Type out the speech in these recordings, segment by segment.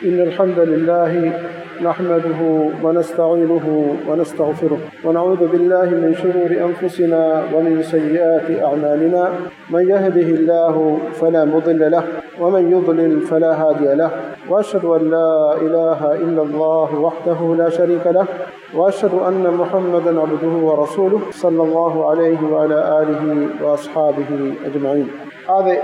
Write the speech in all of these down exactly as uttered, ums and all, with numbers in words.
إن الحمد لله نحمده ونستعينه ونستغفره، ونعوذ بالله من شرور أنفسنا ومن سيئات أعمالنا. من يهده الله فلا مضل له، ومن يضلل فلا هادي له، وأشهد أن لا إله إلا الله وحده لا شريك له، وأشهد أن محمدا عبده ورسوله، صلى الله عليه وعلى آله وأصحابه أجمعين. އާދެ،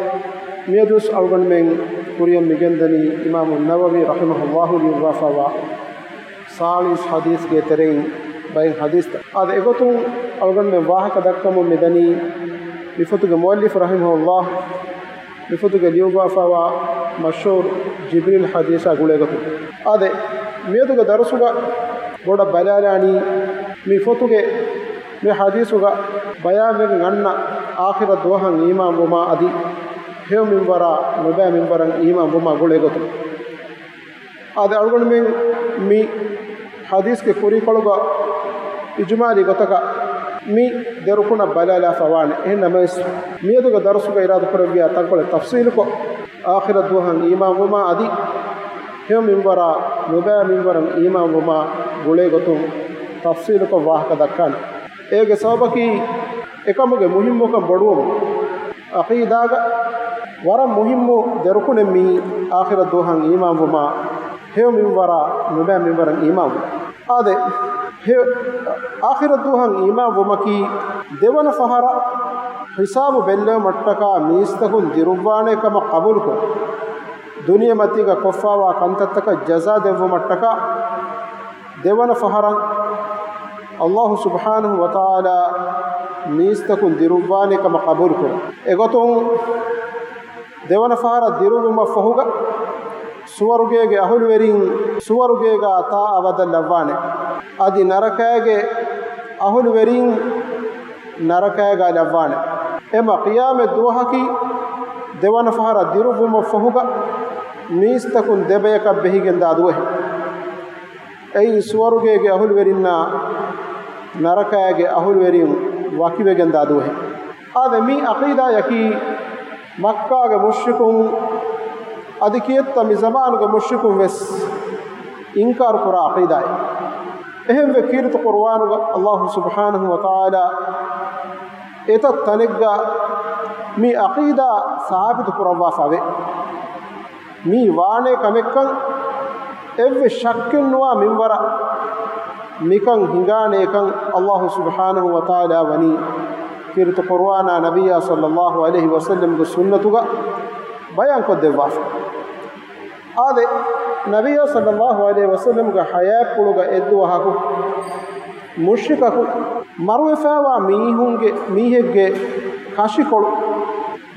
މިއަދުވެސް އަޅުގަނޑުމެން ކުރިޔަށް މިގެންދަނީ އިމާމު ނަވަވީ ރަޙިމަހުﷲ ލިޔުއްވާފައިވާ ސާޅީސް ޙަދީޘްގެ ތެރެއިން ބައެއް ޙަދީޘްތައް. އާދެ، އެގޮތުން އަޅުގަނޑުމެން ވާހަކަ ދައްކަމުން މިދަނީ މި ފޮތުގެ މުއައްލިފު ރަޙިމަހުﷲ މި ފޮތުގެ ލިޔުއްވާފައިވާ މަޝްހޫރު ޖިބްރީލް ޙަދީޘާ ގުޅޭގޮތުން. އާދެ، މިއަދުގެ ދަރުސުގަ ބޮޑަށް ބަލާލާނީ މި ފޮތުގެ މި ޙަދީޘުގަ ބަޔާންވެގެން އަންނަ އާޚިރަތް ދުވަހަށް އީމާންވުމާ އަދި ހެޔޮ މިންވަރާ ނުބައި މިންވަރަށް އީމާންވުމާ ގުޅޭގޮތުން. އާދެ، އަޅުގަނޑުމެން މި ޙަދީޘްގެ ކުރީކޮޅުގަ އިޖުމާލީ ގޮތަކަށް މި ދެ ރުކުނަށް ބަލާލާފަ ވާނެ. އެހެން ނަމަވެސް، މިއަދުގެ ދަރުސުގަ އިރާދަކުރެއްވިޔާ ތަންކޮޅެއް ތަފްޞީލުކޮށް، އާޚިރަތް ދުވަހަށް އީމާންވުމާ އަދި ހެޔޮ މިންވަރާ ނުބައި މިންވަރަށް އީމާންވުމާ ގުޅޭގޮތުން ތަފްޞީލުކޮށް ވާހަކަ ދައްކާނެ. އޭގެ ސަބަބަކީ، އެކަމުގެ މުހިއްމުކަން ބޮޑުވުމުން. ޢަޤީދާގަ ވަރަށް މުހިއްމު ދެ ރުކުނެއް މީ، އާޚިރަތް ދުވަހަށް އީމާންވުމާ، ހެޔޮ މިންވަރާ ނުބައި މިންވަރަށް އީމާންވުން. އާދެ، ހެޔޮ، އާޚިރަތް ދުވަހަށް އީމާންވުމަކީ، ދެވަނަ ފަހަރަށް ހިސާބު ބެއްލެވުމަށްޓަކާ މީސްތަކުން ދިރުއްވާނޭ ކަމަށް ޤަބޫލުކުރުން. ދުނިޔެމަތީގަ ކޮށްފައިވާ ކަންތައްތަކަށް ޖަޒާ ދެއްވުމަށްޓަކާ، ދެވަނަ ފަހަރަށް ﷲ ސުބްޙާނަހު ވަތަޢާލާ މީސްތަކުން ދިރުއްވާނެ ކަމަށް ޤަބޫލުކުރުން. އެގޮތުން ދެވަނަ ފަހަރަށް ދިރުއްވުމަށްފަހުގަ ސުވަރުގޭގެ އަހުލުވެރިން ސުވަރުގޭގަ ތާ އަބަދަށް ލައްވާނެ. އަދި ނަރަކައިގެ އަހުލުވެރިން ނަރަކައިގަ ލައްވާނެ. އެމަ ޤިޔާމަތް ދުވަހަކީ ދެވަނަ ފަހަރަށް ދިރުއްވުމަށްފަހުގަ މީސްތަކުން ދެބަޔަކަށް ބެހިގެންދާ ދުވަހެއް. އެއީ ސުވަރުގޭގެ އަހުލުވެރިންނާ ނަރަކައިގެ އަހުލުވެރިން ވަކިވެގެންދާ ދުވަހެއް. އާދެ، މި ޢަޤީދާޔަކީ މައްކާގެ މުޝްރިކުން އަދި ކިއެއްތަ މި ޒަމާނުގެ މުޝްރިކުން ވެސް އިންކާރު ކުރާ ޢަޤީދާއެއް. އެހެންވެ، ކީރިތި ޤުރުއާނުގަ ﷲ ސުބްޙާނަހު ވަތަޢާލާ އެތައް ތަނެއްގަ މި ޢަޤީދާ ސާބިތު ކުރައްވާފަވޭ. މީ ވާނޭ ކަމެއްކަން އެއްވެސް ޝައްކެއްނުވާ މިންވަރަށް މިކަން ހިނގާނޭކަން ﷲ ސުބްޙާނަހު ވަތަޢާލާ ވަނީ ކީރިތި ޤުރުއާނާ ނަބިއްޔާ ޞައްލައްލާހު ޢަލައިހި ވަސައްލަމްގެ ސުންނަތުގަ ބަޔާންކޮށްދެއްވާފަ. އާދެ، ނަބިއްޔާ ޞައްލައްލާހު ޢަލައިހި ވަސައްލަމްގެ ޙަޔާތްޕުޅުގަ އެއްދުވަހަކު މުޝްރިކަކު މަރުވެފައިވާ މީހުންގެ، މީހެއްގެ ކަށިކޮޅު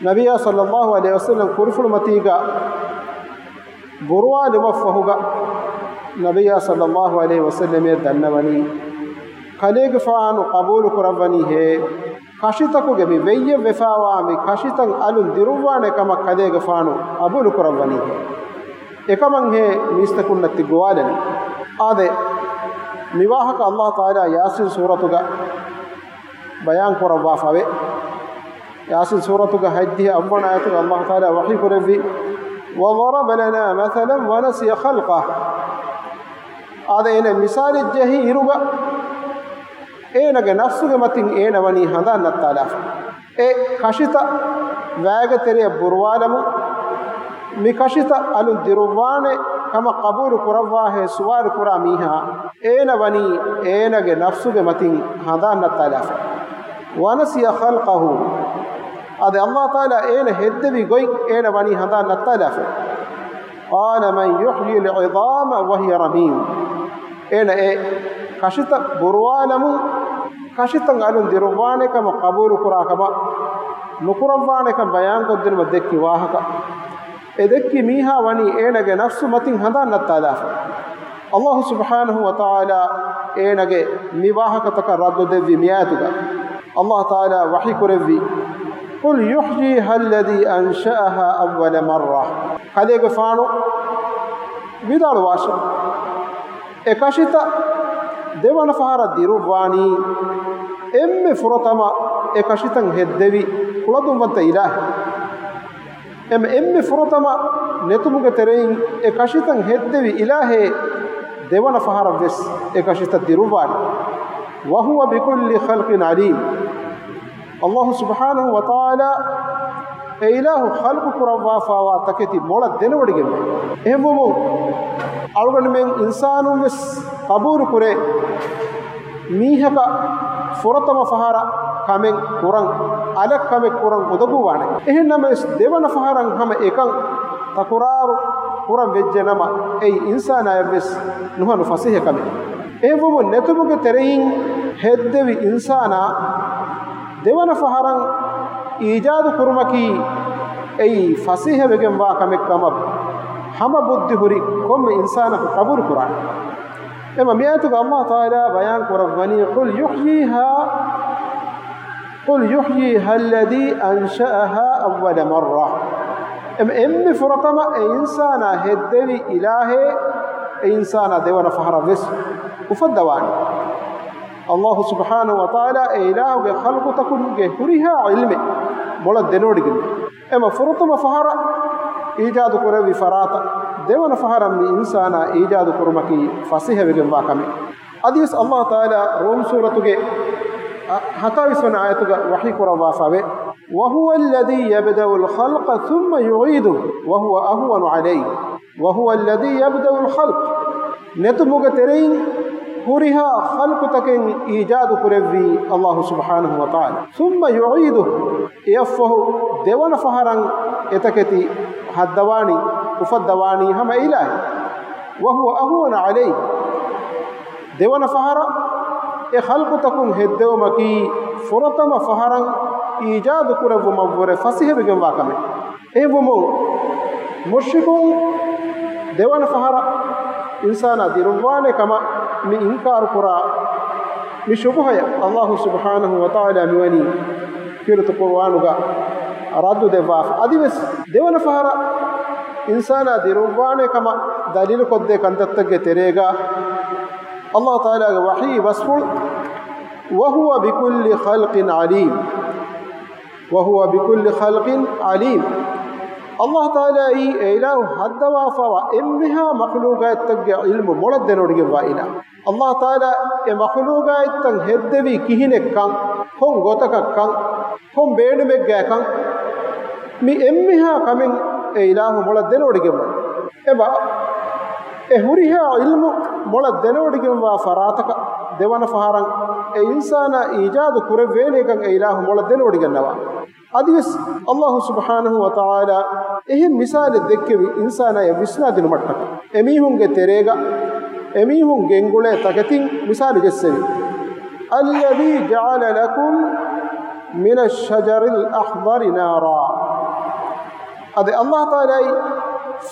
ނަބިއްޔާ ޞައްލައްލާހު ޢަލައިހި ވަސައްލަމް ކުރިފުޅުމަތީގަ ބުރުވާލުމަށްފަހުގަ، ނަބިއްޔާ ޞައްލައްލާހު ޢަލައިހި ވަސައްލަމަށް ދަންނަވަނީ، ކަލޭގެފާނު ޤަބޫލު ކުރައްވަނީހޭ، ކަށިތަކުގެ މި ވެއްޔެއް ވެފައިވާ މި ކަށިތައް އަލުން ދިރުއްވާނެ ކަމަށް ކަލޭގެފާނު ޤަބޫލު ކުރައްވަނީހޭ. އެކަމަށްހޭ މީސްތަކުންނަށް ތި ގޮވާލަނީ. އާދެ، މި ވާހަކަ ﷲ ތަޢާލާ ޔާސީން ސޫރަތުގަ ބަޔާން ކުރައްވާފަވޭ. ޔާސީން ސޫރަތުގަ ހަތްދިހަ އަށްވަނަ އާޔަތުގަ ﷲ ތަޢާލާ ވަޙީ ކުރެއްވި، وضرب لنا مثلا ونسي خلقه. އާދެ، އޭނަ މިސާލެއް ޖެހި އިރުގަ އޭނަގެ ނަފްސުގެ މަތިން އޭނަ ވަނީ ހަނދާން ނައްތާލާފަ. އެ ކަށިތައް ވައިގެ ތެރެއަށް ބުރުވާލަމުން، މި ކަށިތައް އަލުން ދިރުއްވާނެ ކަމަށް ޤަބޫލު ކުރައްވާހޭ ސުވާލު ކުރާ މީހާ، އޭނަ ވަނީ އޭނަގެ ނަފްސުގެ މަތިން ހަނދާން ނައްތާލާފަ. ونسي خلقه. އަދި ﷲ ތަޢާލާ އޭނަ ހެއްދެވި ގޮތް އޭނަ ވަނީ ހަނދާން ނައްތާލާފަ. قال من يحيي العظام وهي رميم. އޭނަ އެ ކަށިތައް ބުރުވާލަމުން، ކަށިތައް އަލުން ދިރުއްވާނެ ކަމަށް ޤަބޫލު ކުރާ ކަމަށް ނުކުރައްވާނެ ކަން ބަޔާންކޮށްދިނުމަށް ދެއްކި ވާހަކަ. އެ ދެއްކި މީހާ ވަނީ އޭނަގެ ނަފްސު މަތިން ހަނދާން ނައްތާލާފަ. ﷲ ސުބްޙާނަހު ވަތަޢާލާ އޭނަގެ މި ވާހަކަތަކަށް ރައްދު ދެއްވި މި އާޔަތުގަ ﷲ ތަޢާލާ ވަޙީ ކުރެއްވީ، قل يحييها الذي أنشأها أول مرة. ކަލޭގެފާނު ވިދާޅުވާށޭ، އެ ކަށިތައް ދެވަނަ ފަހަރަށް ދިރުއްވާނީ އެންމެ ފުރަތަމަ އެ ކަށިތައް ހެއްދެވި ކުޅަދުންވަންތަ އިލާހެއް. އެމަ އެންމެ ފުރަތަމަ ނެތުމުގެ ތެރެއިން އެ ކަށިތައް ހެއްދެވި އިލާހޭ ދެވަނަ ފަހަރަށް ވެސް އެ ކަށިތައް ދިރުއްވާނެ. وهو بكل خلق عليم. ﷲ ސުބްޙާނަހޫ ވަތަޢާލާ އެ އިލާހު ޚަލްޤު ކުރައްވާފާވާ ތަކެތި މޮޅަށް ދެނެވޮޑިގެންވޭ. އެހެންވުމުން، އަޅުގަނޑުމެން އިންސާނުން ވެސް ޤަބޫލު ކުރޭ، މީހަކަށް ފުރަތަމަ ފަހަރަށް ކަމެއް ކުރަން، އަލަށް ކަމެއް ކުރަން އުނދަގޫވާނެ. އެހެން ނަމަވެސް، ދެވަނަ ފަހަރަށް ހަމަ އެކަން ތަކުރާރު ކުރަން ވެއްޖެ ނަމަ، އެއީ އިންސާނާޔަށް ވެސް ނުހަނު ފަސޭހަ ކަމެއް. އެހެންވުމުން، ނެތުމުގެ ތެރެއިން ހެއްދެވި އިންސާނާ ދެވަނަ ފަހަރަށް އީޖާދު ކުރުމަކީ، އެއީ ފަސޭހަވެގެންވާ ކަމެއް ކަމަށް ހަމަ ބުއްދި ހުރި ކޮންމެ އިންސާނަކު ޤަބޫލު ކުރާނެ. އެމަ މިއާޔަތުގަ ﷲ ތަޢާލާ ބަޔާން ކުރައްވަނީ، قل يحييها، قل يحييها الذي أنشأها أول مرة. އެމަ އެންމެ ފުރަތަމަ އެ އިންސާނާ ހެއްދެވި އިލާހޭ، އެ އިންސާނާ ދެވަނަ ފަހަރަށް ވެސް އުފައްދަވާނެ. ﷲ ސުބްޙާނަހޫ ވަތަޢާލާ އެ އިލާހުގެ ޚަލްޤުތަކުންގެ ހުރިހާ ޢިލްމެއް މޮޅަށް ދެނެވޮޑިގެންވޭ. އެމަ ފުރަތަމަ ފަހަރަށް އީޖާދު ކުރެއްވި ފަރާތަށް ދެވަނަ ފަހަރަށް މި އިންސާނާ އީޖާދު ކުރުމަކީ ފަސޭހަވެގެންވާ ކަމެއް. އަދިވެސް ﷲ ތަޢާލާ ރޫމް ސޫރަތުގެ ހަތާވީސް ވަނަ އާޔަތުގަ ވަޙީ ކުރައްވާފަވޭ، وهو الذي يبدأ الخلق ثم يعيده وهو أهون عليه. وهو الذي يبدأ الخلق. ނެތުމުގެ ތެރެއިން ހުރިހާ ޚަލްޤުތަކެއް އީޖާދު ކުރެއްވީ ﷲ ސުބްޙާނަހޫ ވަތަޢާލާ. ثم يعيده. އެއަށްފަހު ދެވަނަ ފަހަރަށް އެތަކެތި ހައްދަވާނީ، އުފައްދަވާނީ ހަމަ އިލާހެއް. وهو أهون عليه. ދެވަނަ ފަހަރަށް އެ ޚަލްޤުތަކުން ހެއްދެވުމަކީ ފުރަތަމަ ފަހަރަށް އީޖާދު ކުރެއްވުމަށްވުރެ ފަސޭހަވެގެންވާ ކަމެއް. އެހެންވުމުން، މުޝްރިކުން ދެވަނަ ފަހަރަށް އިންސާނާ ދިރުއްވާނެ ކަމަށް މި އިންކާރު ކުރާ މި ޝުބުހަޔަށް ﷲ ސުބްޙާނަހޫ ވަތަޢާލާ މިވަނީ ކީރިތި ޤުރުއާނުގަ ރައްދު ދެއްވާފަ. އަދިވެސް ދެވަނަ ފަހަރަށް އިންސާނާ ދިރުއްވާނެ ކަމަށް ދަލީލުކޮށްދޭ ކަންތައްތަކުގެ ތެރޭގަ ﷲ ތަޢާލާގެ ވަޙީ ބަސްފުޅު، وهو بكل خلق عليم. وهو بكل خلق عليم. ﷲ ތަޢާލާއީ އެ އިލާހު ހައްދަވާފަވާ އެންމެހާ މަޚްލޫޤާތްތަކުގެ ޢިލްމު މޮޅަށް ދެނެވޮޑިގެންވާ އިލާހު. ﷲ ތަޢާލާ އެ މަޚްލޫޤާތްތައް ހެއްދެވީ ކިހިނެއްކަން، ކޮން ގޮތަކަށްކަން، ކޮން ބޭނުމެއްގައިކަން، މި އެންމެހާ ކަމެއް އެ އިލާހު މޮޅަށް ދެނެވޮޑިގެންވާ. އެބަ އެ ހުރިހާ ޢިލްމު މޮޅަށް ދެނެވޮޑިގެންވާ ފަރާތަކަށް ދެވަނަ ފަހަރަށް އެ އިންސާނާ އީޖާދު ކުރެއްވޭނޭކަން އެ އިލާހު މޮޅަށް ދެނެވޮޑިގަންނަވާ. އަދިވެސް ﷲ ސުބްޙާނަހޫ ވަތަޢާލާ އެހެން މިސާލެއް ދެއްކެވި އިންސާނާޔަށް ވިސްނާދިނުމަށްޓަކައި، އެމީހުންގެ ތެރޭގަ އެމީހުން ގެންގުޅޭ ތަކެތިން މިސާލު ޖެއްސެވި. الذي جعل لكم من الشجر الأخضر نارا. އަދި ﷲ ތަޢާލާއީ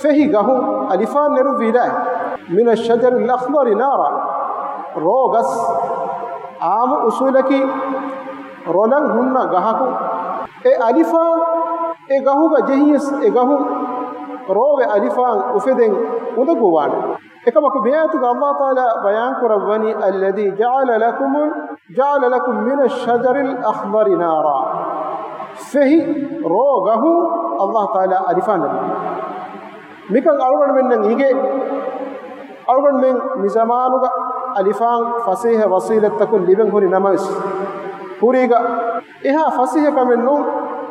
ފެހި ގަހުން އަލިފާން ނެރުއްވި އިލާހެއް. من الشجر الأخضر نارا. ރޯ ގަސް އާއްމު އުސޫލަކީ ރޮލަން ހުންނަ ގަހަކު އެ އަލިފާން، އެ ގަހުގަ ޖެހިޔަސް އެ ގަހުން ރޯވެ އަލިފާން އުފެދެން އުނދަގޫވާނެ. އެކަމަކު މިއާޔަތުގަ ﷲ ތަޢާލާ ބަޔާން ކުރައްވަނީ، الذي جعل لكم، جعل لكم من الشجر الأخضر نارا. ފެހި ރޯ ގަހުން ﷲ ތަޢާލާ އަލިފާން ނެރުއްވި. މިކަން އަޅުގަނޑުމެންނަށް އިނގޭ. އަޅުގަނޑުމެން މި ޒަމާނުގަ އަލިފާން ފަސޭހަ ވަސީލަތްތަކުން ލިބެން ހުރި ނަމަވެސް، ކުރީގަ އެހާ ފަސޭހަ ކަމެއް ނޫން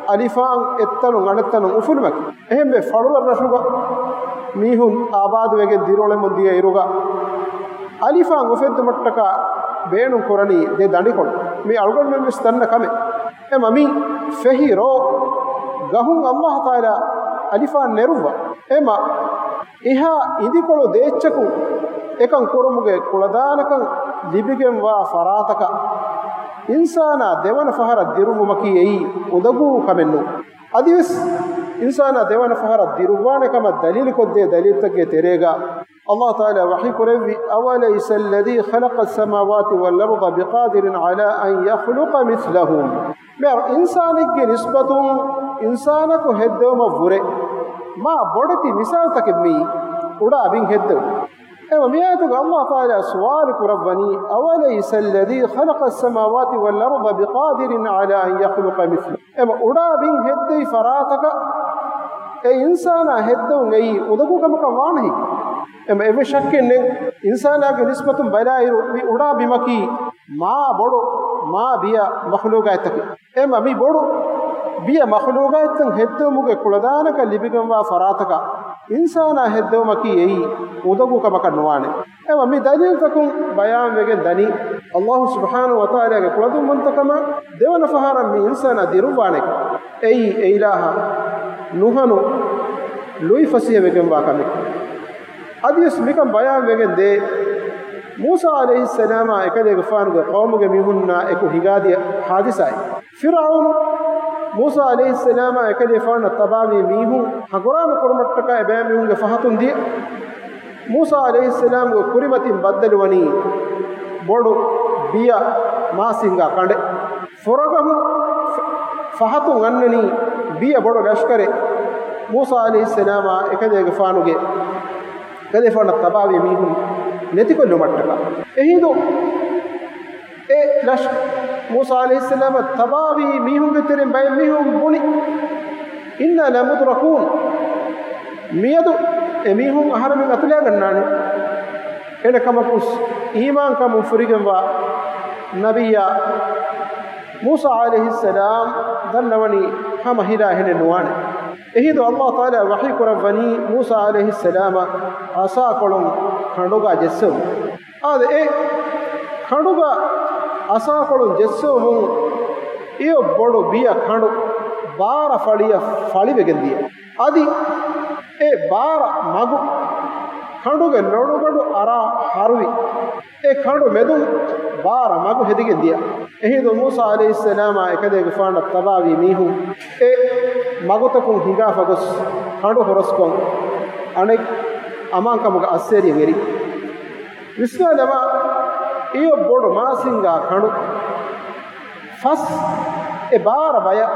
އަލިފާން އެއްތަނުން އަނެއްތަނުން އުފުލުމަކީ. އެހެންވެ، ފަޅުރަށްރަށުގަ މީހުން އާބާދުވެގެން ދިރިއުޅެމުން ދިޔަ އިރުގަ، އަލިފާން އުފެއްދުމަށްޓަކާ ބޭނުން ކުރަނީ ދެ ދަނޑިކޮޅު. މި އަޅުގަނޑުމެން ވެސް ދަންނަ ކަމެއް. އެމަ މި ފެހި ރޯ ގަހުން ﷲ ތަޢާލާ އަލިފާން ނެރުއްވާ. އެމަ އެހާ އިދިކޮޅު ދޭއްޗަކު އެކަން ކުރުމުގެ ކުޅަދާނަކަން ލިބިގެންވާ ފަރާތަކަށް އިންސާނާ ދެވަނަ ފަހަރަށް ދިރުއްވުމަކީ އެއީ އުނދަގޫ ކަމެއް ނޫން. އަދިވެސް އިންސާނާ ދެވަނަ ފަހަރަށް ދިރުއްވާނެ ކަމަށް ދަލީލުކޮށްދޭ ދަލީލުތަކުގެ ތެރޭގަ ﷲ ތަޢާލާ ވަޙީ ކުރެއްވި، أوليس الذي خلق السماوات والأرض بقادر على أن يخلق مثلهم. މިއަށް އިންސާނެއްގެ ނިސްބަތުން އިންސާނަކު ހެއްދެވުމަށްވުރެ މާ ބޮޑެތި މިސާލުތަކެއް މިއީ އުޑާ ބިން ހެއްދެވުން. އެވަ މިއާޔަތުގަ ﷲ ތަޢާލާ ސުވާލު ކުރައްވަނީ، أوليس الذي خلق السماوات والأرض بقادر على أن يخلق مثلهم. އެވަ އުޑާ ބިން ހެއްދެވި ފަރާތަކަށް އެ އިންސާނާ ހެއްދެވުން އެއީ އުނދަގޫ ކަމަކަށް ވާނެހެން. އެމަ އެއްވެސް ޝައްކެއް ނެތް. އިންސާނާގެ ނިސްބަތުން ބަލާއިރު، މި އުޑާ ބިމަކީ މާ ބޮޑު، މާ ބިޔަ މަޚްލޫގާތްތަކެއް. އެމަ މި ބޮޑު ބިޔަ މަޚްލޫގާތްތައް ހެއްދެވުމުގެ ކުޅަދާނަކަން ލިބިގެންވާ ފަރާތަކަށް އިންސާނާ ހެއްދެވުމަކީ އެއީ އުނދަގޫ ކަމަކަށް ނުވާނެ. އެމަ މި ދަލީލުތަކުން ބަޔާންވެގެން ދަނީ، ﷲ ސުބްޙާނަހޫ ވަތަޢާލާގެ ކުޅަދުންވަންތަކަމާ ދެވަނަ ފަހަރަށް މި އިންސާނާ ދިރުއްވާނެކަން. އެއީ އެ އިލާހަށް ނުހަނު ލުއިފަސޭހަވެގެންވާ ކަމެއް. އަދިވެސް މިކަން ބަޔާންވެގެން ދޭ، މޫސާ ޢަލައިހިއްސަލާމާ އެކަލޭގެފާނުގެ ޤައުމުގެ މީހުންނާ އެކު ހިނގާދިޔަ ޙާދިސާއެއް. ފިރްޢައުނު މޫސާ ޢަލައިހިއްސަލާމާ އެކަލޭފާނަށް ތަބާވީ މީހުން ހަނގުރާމަ ކުރުމަށްޓަކާ އެބައިމީހުންގެ ފަހަތުން ދިޔަ. މޫސާ ޢަލައިހިއްސަލާމުގެ ކުރިމަތިން ބައްދަލުވަނީ ބޮޑު ބިޔަ މާސިންގާ ކަނޑެއް. ފުރަގަހުން ފަ-، ފަހަތުން އަންނަނީ ބިޔަ ބޮޑު ލަޝްކަރެއް މޫސާ ޢަލައިހިއްސަލާމާ އެކަލޭގެފާނުގެ، ކަލޭފާނަށް ތަބާވި މީހުން ނެތިކޮށްލުމަށްޓަކާ. އެހިނދު އެ ލަޝް-، މޫސާ ޢަލައިހިއްސަލާމަށް ތަބާވި މީހުންގެ ތެރެއިން ބައެއް މީހުން ބުނި، "إنا لمدركون." މިއަދު އެ މީހުން އަހަރެމެން އަތުލައިގަންނާނެ. އެނެކަމަކުސް އީމާންކަމުން ފުރިގެންވާ ނަބިއްޔާ މޫސާ ޢަލައިހިއްސަލާމް ދަންނަވަނީ ހަމަ ހިލާ އެހެނެއް ނުވާނެ. އެހިނދު ﷲ ތަޢާލާ ވަޙީ ކުރައްވަނީ މޫސާ ޢަލައިހިއްސަލާމަށް ޢަޞާކޮޅުން ކަނޑުގާ ޖެއްސެވުން. އާދެ، އެ ކަނޑުގަ ޢަޞާކޮޅުން ޖެއްސެވުމުން އެޔޮ ބޮޑު ބިޔަ ކަނޑު ބާރަ ފަޅިއަށް ފަޅިވެގެން ދިޔަ. އަދި އެ ބާރަ މަގު ކަނޑުގެ ލޮޅުގަނޑު އަރާ ހަރުވި. އެ ކަނޑު މެދުން ބާރަ މަގު ހެދިގެން ދިޔަ. އެހިނދު މޫސާ ޢަލައިހިއްސަލާމާ އެކަލޭގެފާނަށް ތަބާވި މީހުން އެ މަގުތަކުން ހިނގާފަ ގޮސް ކަނޑު ހުރަސްކޮށް އަނެއް އަމާންކަމުގެ އައްސޭރިއަށް އެރި. ވިސްނާލަމާ، އެޔޮ ބޮޑު މާސިންގާ ކަނޑު ފަސް އެ ބާރަ ބަޔަށް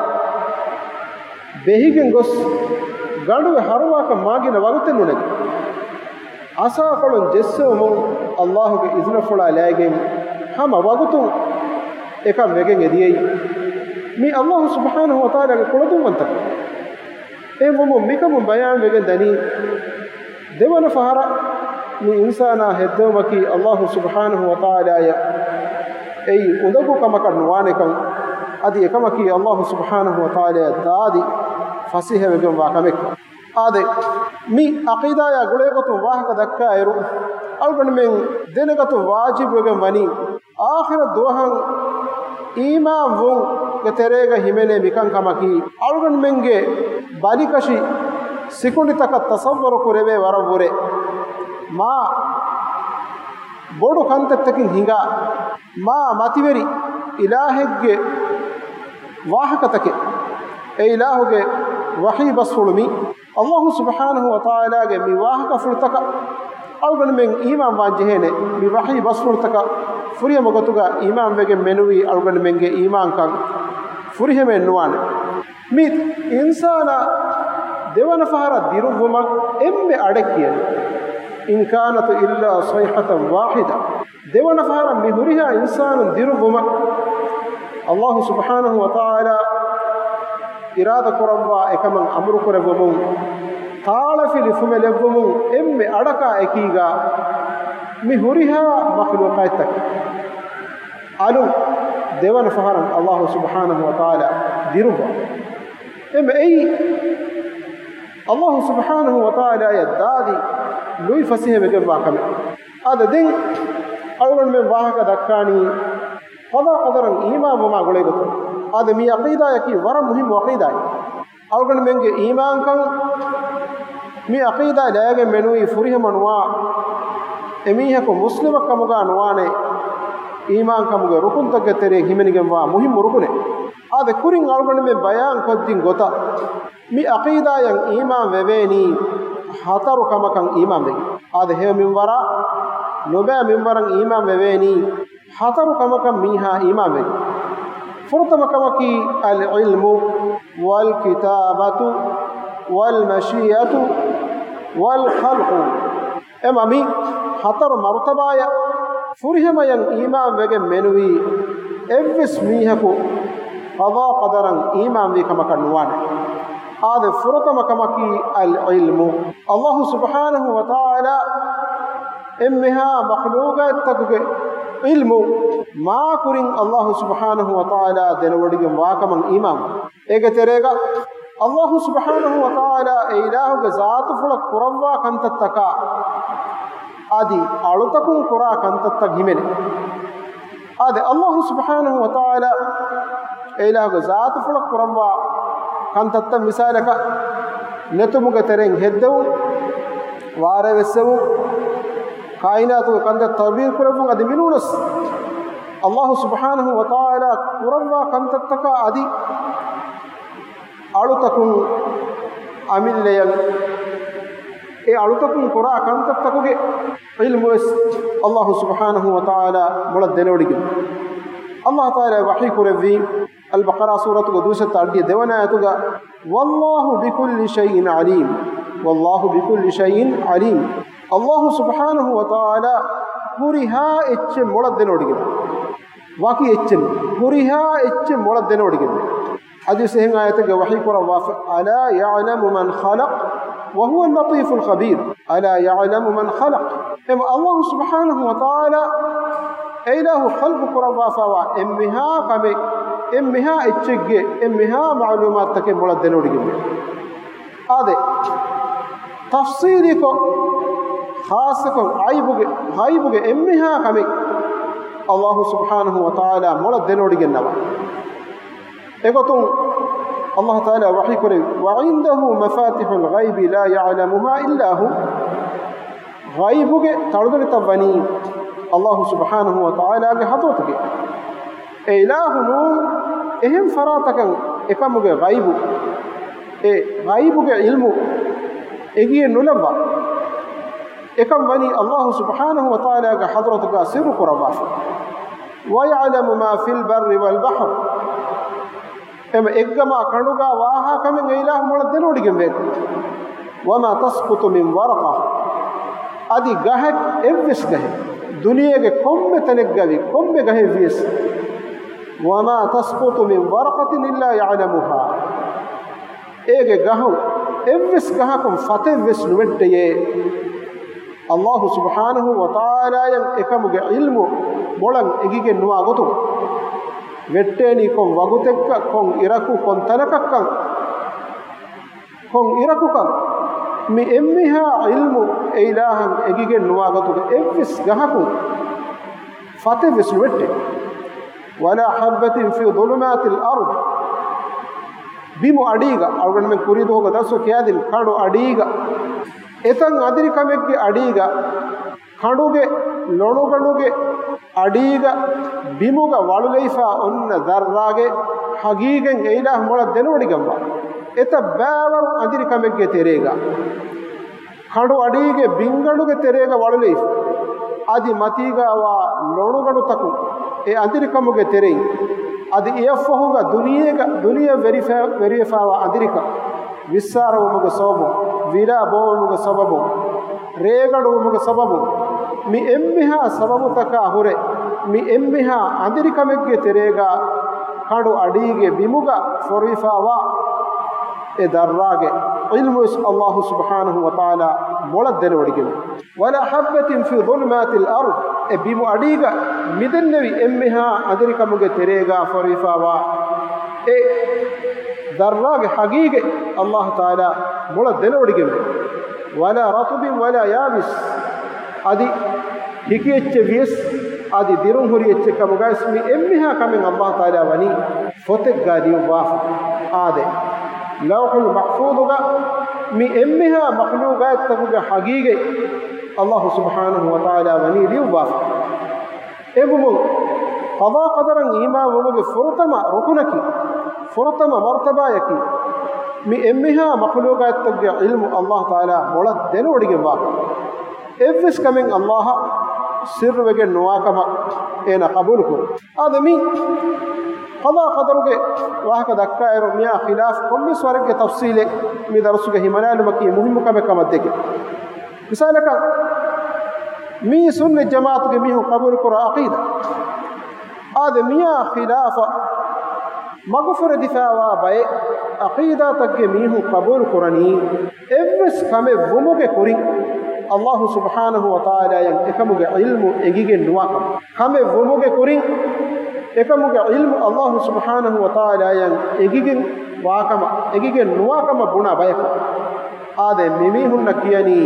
ބެހިގެން ގޮސް ގަނޑުގެ ހަރުވާކަށް މާގިނަ ވަގުތެއް ނުނެގި. ޢަޞާކޮޅުން ޖެއްސެވުމުން ﷲ ގެ އިޒުނަފުޅާ ލައިގެން ހަމަ ވަގުތުން އެކަން ވެގެން އެދިޔައީ. މީ ﷲ ސުބްޙާނަހޫ ވަތަޢާލާގެ ކުޅަދުންވަންތަކަން. އެހެންވުމުން މިކަމުން ބަޔާންވެގެން ދަނީ، ދެވަނަ ފަހަރަށް މި އިންސާނާ ހެއްދެވުމަކީ ﷲ ސުބްޙާނަހޫ ވަތަޢާލާއަށް އެއީ އުނދަގޫ ކަމަކަށް ނުވާނެކަން، އަދި އެކަމަކީ ﷲ ސުބްޙާނަހޫ ވަތަޢާލާއަށް ދާދި ފަސޭހަވެގެންވާ ކަމެއް. އާދެ، މި ޢަޤީދާޔާ ގުޅޭގޮތުން ވާހަކަ ދައްކާއިރު، އަޅުގަނޑުމެން ދެނެގަތުން ވާޖިބުވެގެން ވަނީ، އާޚިރަތް ދުވަހަށް އީމާންވުންގެ ތެރޭގަ ހިމެނޭ މިކަންކަމަކީ، އަޅުގަނޑުމެންގެ ބަލިކަށި ސިކުނޑިތަކަށް ތަޞައްވަރު ކުރެވޭ ވަރަށްވުރެ މާ ބޮޑު ކަންތައްތަކެއް ހިނގާ، މާ މަތިވެރި އިލާހެއްގެ ވާހަކަތަކެއް، އެ އިލާހުގެ ވަޙީ ބަސްފުޅު މީ. ﷲ ސުބްޙާނަހޫ ވަތަޢާލާގެ މި ވާހަކަފުޅުތަކަށް އަޅުގަނޑުމެން އީމާންވާން ޖެހޭނެ. މި ވަޙީ ބަސްފުޅުތަކަށް ފުރިހަމަ ގޮތުގަ އީމާންވެގެން މެނުވީ އަޅުގަނޑުމެންގެ އީމާންކަން ފުރިހަމައެއް ނުވާނެ. މި އިންސާނާ ދެވަނަ ފަހަރަށް ދިރުއްވުމަށް އެންމެ އަޑެއް ކިޔަނީ، "إن كانت إلا صيحة واحدة." ދެވަނަ ފަހަރަށް މި ހުރިހާ އިންސާނުން ދިރުއްވުމަށް ﷲ ސުބްޙާނަހޫ ވަތަޢާލާ އިރާދަ ކުރައްވާ އެކަމަށް އަމުރު ކުރެއްވުމުން، ތާޅަފިލި ފުމެލެއްވުމުން އެންމެ އަޑަކާ އެކީގަ މި ހުރިހާ މަޚްލޫޤާތްތަކެއް އަލުން ދެވަނަ ފަހަރަށް ﷲ ސުބްޙާނަހޫ ވަތަޢާލާ ދިރުއްވާ. އެމަ އެއީ ﷲ ސުބްޙާނަހޫ ވަތަޢާލާއަށް ދާދި ލުއި ފަސޭހަވެގެންވާ ކަމެއް. އާދެ، ދެން އަޅުގަނޑުމެން ވާހަކަ ދައްކާނީ ޤަޟާ ޤަދަރަށް އީމާންވުމާ ގުޅޭގޮތުން. އާދެ، މި ޢަޤީދާޔަކީ ވަރަށް މުހިއްމު ޢަޤީދާއެއް. އަޅުގަނޑުމެންގެ އީމާންކަން މި ޢަޤީދާ ލައިގެން މެނުވީ ފުރިހަމަ ނުވާ އެމީހަކު މުސްލިމަށް ކަމުގަ ނުވާނެ، އީމާންކަމުގެ ރުކުންތަކުގެ ތެރެއިން ހިމެނިގެންވާ މުހިއްމު ރުކުނެއް. އާދެ، ކުރިން އަޅުގަނޑުމެން ބަޔާން ކޮށްދިން ގޮތަށް، މި ޢަޤީދާޔަށް އީމާން ވެވޭނީ ހަތަރު ކަމަކަށް އީމާން ވެގެން. އާދެ، ހެޔޮ މިންވަރާ ނުބައި މިންވަރަށް އީމާން ވެވޭނީ ހަތަރު ކަމަކަށް މީހާ އީމާން ވެގެން. ފުރަތަމަ ކަމަކީ العلم والكتابة والمشيئة والخلق. އެމަ މި ހަތަރު މަރުތަބާޔަށް ފުރިހަމަޔަށް އީމާން ވެގެން މެނުވީ، އެއްވެސް މީހަކު ޤަޟާ ޤަދަރަށް އީމާންވީ ކަމަކަށް ނުވާނެ. އާދެ، ފުރަތަމަ ކަމަކީ އަލް ޢިލްމު. އައްލާހު ސުބްޙާނަހު ވަތަޢާލާ އެންމެހާ މަޚްލޫޤާތްތަކުގެ ޢިލްމު މާކުރިން އައްލާހު ސުބްޙާނަހު ވަތަޢާލާ ދެނެވޮޑިގެން ވާކަމަށް އީމާން. އޭގެ ތެރޭގަ އައްލާހު ސުބްޙާނަހު ވަތަޢާލާ އެ އިލާހުގެ ޒާތުފުޅަށް ކުރައްވާ ކަންތައްތަކާ އަދި އަޅުތަކުން ކުރާ ކަންތައްތައް ހިމެނޭ. އާދެ، އައްލާހު ސުބްޙާނަހު ވަތަޢާލާ އެ އިލާހުގެ ޒާތުފުޅަށް ކުރައްވާ ކަންތައްތައް މިސާލަކަށް ނެތުމުގެ ތެރެއިން ހެއްދެވުން، ވާރޭ ވެއްސެވުން، ކާއިނާތުގެ ކަންތައް ތަދްބީރު ކުރެއްވުން އަދި މިނޫނަސް އައްލާހު ސުބްޙާނަހު ވަތަޢާލާ ކުރައްވާ ކަންތައްތަކާ އަދި އަޅުތަކުން އަމިއްލަޔަށް އެ އަޅުތަކުން ކުރާ ކަންތައްތަކުގެ ޢިލްމުވެސް އައްލާހު ސުބްޙާނަހު ވަތަޢާލާ މޮޅަށް ދެނެވޮޑިގެން. އައްލާހު ތަޢާލާ ވަޙީ ކުރެއްވީ އަލްބަޤަރާ ސޫރަތުގެ ދުވަސް އަށް އަށްޑިހަ ދެވަނަ އާޔަތުގަ، "والله بكل شيء عليم، والله بكل شيء عليم." އައްލާހު ސުބްޙާނަހު ވަތަޢާލާ ހުރިހާ އެއްޗެއް މޮޅަށް ދެނެވޮޑިގެން. ވަކި އެއްޗެއް، ހުރިހާ އެއްޗެއް މޮޅަށް ދެނެވޮޑިގެން. އަދިވެސް އެހެން އާޔަތެއްގަ ވަޙީ ކުރައްވާފަ، "ألا يعلم من خلق وهو اللطيف الخبير، ألا يعلم من خلق." އެމަ އައްލާހު ސުބްޙާނަހު ވަތަޢާލާ އެ އިލާހު ޚަލްޤު ކުރައްވާފަވާ އެންމެހާ ކަމެއް، އެންމެހާ އެއްޗެއްގެ އެންމެހާ މަޢުލޫމާތުތަކެއް މޮޅަށް ދެނެވޮޑިގެންވޭ. އާދެ، ތަފްޞީލީކޮށް، ޚާއްޞަކޮށް، ޣައިބުގެ، ޣައިބުގެ އެންމެހާ ކަމެއް އައްލާހު ސުބްޙާނަހު ވަތަޢާލާ މޮޅަށް ދެނެވޮޑިގެންނަވާ. އެގޮތުން އައްލާހު ތަޢާލާ ވަޙީ ކުރެއްވި، "وعنده مفاتح الغيب لا يعلمها إلا هو." ޣައިބުގެ ތަޅުދޮޑިތައް ވަނީ އައްލާހު ސުބްޙާނަހު ވަތަޢާލާގެ ޙަޟްރަތުގައި. އެ އިލާހު ނޫން އެހެން ފަރާތަކަށް އެކަމުގެ ޣައިބު، އެ ޣައިބުގެ ޢިލްމު އެނގިއެއް ނުލައްވާ. އެކަން ވަނީ އައްލާހު ސުބްޙާނަހު ވަތަޢާލާގެ ޙަޟްރަތުގަ ސިއްރު ކުރައްވާފަ. "ويعلم ما في البر والبحر." އެމަ އެއްގަމާ ކަނޑުގާ ވާހާ ކަމެއް އެ އިލާހު މޮޅަށް ދެނެވޮޑިގެންވޭ. "وما تسقط من ورقة." އަދި ގަހެއް، އެއްވެސް ގަހެއް، ދުނިޔޭގެ ކޮންމެ ތަނެއްގަވި ކޮންމެ ގަހެއް ވިޔަސް، "وما تسقط من ورقة إلا يعلمها." އޭގެ ގަހު، އެއްވެސް ގަހަކުން ފަތެއްވެސް ނުވެއްޓެޔޭ، އައްލާހު ސުބްޙާނަހު ވަތަޢާލާއަށް އެކަމުގެ ޢިލްމު މޮޅަށް އެނގިގެން ނުވާ ގޮތުން. ވެއްޓޭނީ ކޮން ވަގުތެއްގަ، ކޮން އިރަކު، ކޮން ތަނަކަށްކަން، ކޮން އިރަކުކަން، މި އެންމެހާ ޢިލްމު އެ އިލާހަށް އެނގިގެން ނުވާ ގޮތުގަ އެއްވެސް ގަހަކުން ފަތެއްވެސް ނުވެއްޓޭ. "ولا حبة في ظلمات الأرض." ބިމު އަޑީގަ، އަޅުގަނޑުމެން ކުރީ ދުވަހުގަ ދަރުސު ކިޔާދިން، ކަނޑު އަޑީގަ، އެތަން އަނދިރިކަމެއްގެ އަޑީގަ، ކަނޑުގެ ލޮނުގަނޑުގެ އަޑީގަ، ބިމުގަ ވަޅުލެވިފަ އޮންނަ ޒައްރާގެ ހަގީގަތް އެ އިލާހު މޮޅަށް ދެނެވޮޑިގަންވާ. އެތައް ބައިވަރު އަނދިރިކަމެއްގެ ތެރޭގަ، ކަނޑު އަޑީގެ ބިންގަނޑުގެ ތެރޭގަ ވަޅުލެވިފަ، އަދި މަތީގަވާ ލޮނުގަނޑުތަކުން އެ އަނދިރިކަމުގެ ތެރެއިން، އަދި އެއަށްފަހުގަ ދުނިޔޭގަ، ދުނިޔެ ވެރިފަ-، ވެރިވެފަވާ އަނދިރިކަން، ވިއްސާރަވުމުގެ ސަބަބުން، ވިލާ ބޯވުމުގެ ސަބަބުން، ރޭގަނޑުވުމުގެ ސަބަބުން، މި އެންމެހާ ސަބަބުތަކާ ހުރެ، މި އެންމެހާ އަނދިރިކަމެއްގެ ތެރޭގަ ކަނޑު އަޑީގެ ބިމުގަ ފޮރުވިފަވާ އެ ދައްރާގެ ޢިލްމުވެސް އައްލާހު ސުބްޙާނަހު ވަތަޢާލާ މޮޅަށް ދެނެވޮޑިގެން. "ولا حبة في ظلمات الأرض." އެ ބިމު އަޑީގަ މިދެންނެވި އެންމެހާ އަނދިރިކަމުގެ ތެރޭގަ ފޮރުވިފަވާ އެ ދައްރާގެ ޙަޤީޤަތް އައްލާހު ތަޢާލާ މޮޅަށް ދެނެވޮޑިގެންވޭ. "ولا رطب ولا يابس." އަދި ހިކި އެއްޗެއް ވިޔަސް، އަދި ދިރުން ހުރި އެއްޗެއް ކަމުގައިވެސް މި އެންމެހާ ކަމެއް އައްލާހު ތަޢާލާ ވަނީ ފޮތެއްގަ ލިޔުއްވާފަ. އާދެ، ލައުޙުލް މަޙްފޫޡުގަ މި އެންމެހާ މަޚްލޫޤާތްތަކުގެ ޙަޤީޤަތް އައްލާހު ސުބްޙާނަހު ވަތަޢާލާ ވަނީ ލިޔުއްވާފަ. އެބުމުން، ޤަޟާ ޤަދަރަށް އީމާންވުމުގެ ފުރަތަމަ ރުކުނަކީ، ފުރަތަމަ މަރުތަބާޔަކީ، މި އެންމެހާ މަޚްލޫޤާތްތަކުގެ ޢިލްމު އައްލާހު ތަޢާލާ މޮޅަށް ދެނެވޮޑިގެންވާކަން. އެއްވެސް ކަމެއް އައްލާހަށް ސިއްރުވެގެން ނުވާކަމަށް އޭނާ ޤަބޫލުކުރުން. އާދެ، މި ޤަޟާ ޤަދަރުގެ ވާހަކަ ދައްކާއިރު، މިއާ ޚިލާފް ކޮންމެސް ވަރެއްގެ ތަފްޞީލެއް މި ދަރުސުގަ ހިމަނާލުމަކީ މުހިއްމު ކަމެއް ކަމަށް ދެކެ. މިސާލަކަށް، މީ ސުންނަތް ޖަމާޢަތުގެ މީހުން ޤަބޫލުކުރާ ޢަޤީދާ. އާދެ، މިއާ ޚިލާފަށް މަގުފުރެދިފައިވާ ބައެއް ޢަޤީދާތަކުގެ މީހުން ޤަބޫލު ކުރަނީ، އެއްވެސް ކަމެއް ވުމުގެ ކުރިން އައްލާހު ސުބްޙާނަހު ވަތަޢާލާއަށް އެކަމުގެ ޢިލްމު އެނގިގެން ނުވާކަމަށް. ކަމެއް ވުމުގެ ކުރިން އެކަމުގެ ޢިލްމު އައްލާހު ސުބްޙާނަހު ވަތަޢާލާއަށް އެނގިގެން ވާކަމަށް، އެނގިގެން ނުވާކަމަށް ބުނާ ބަޔަކު. އާދެ، މި މީހުންނަށް ކިޔަނީ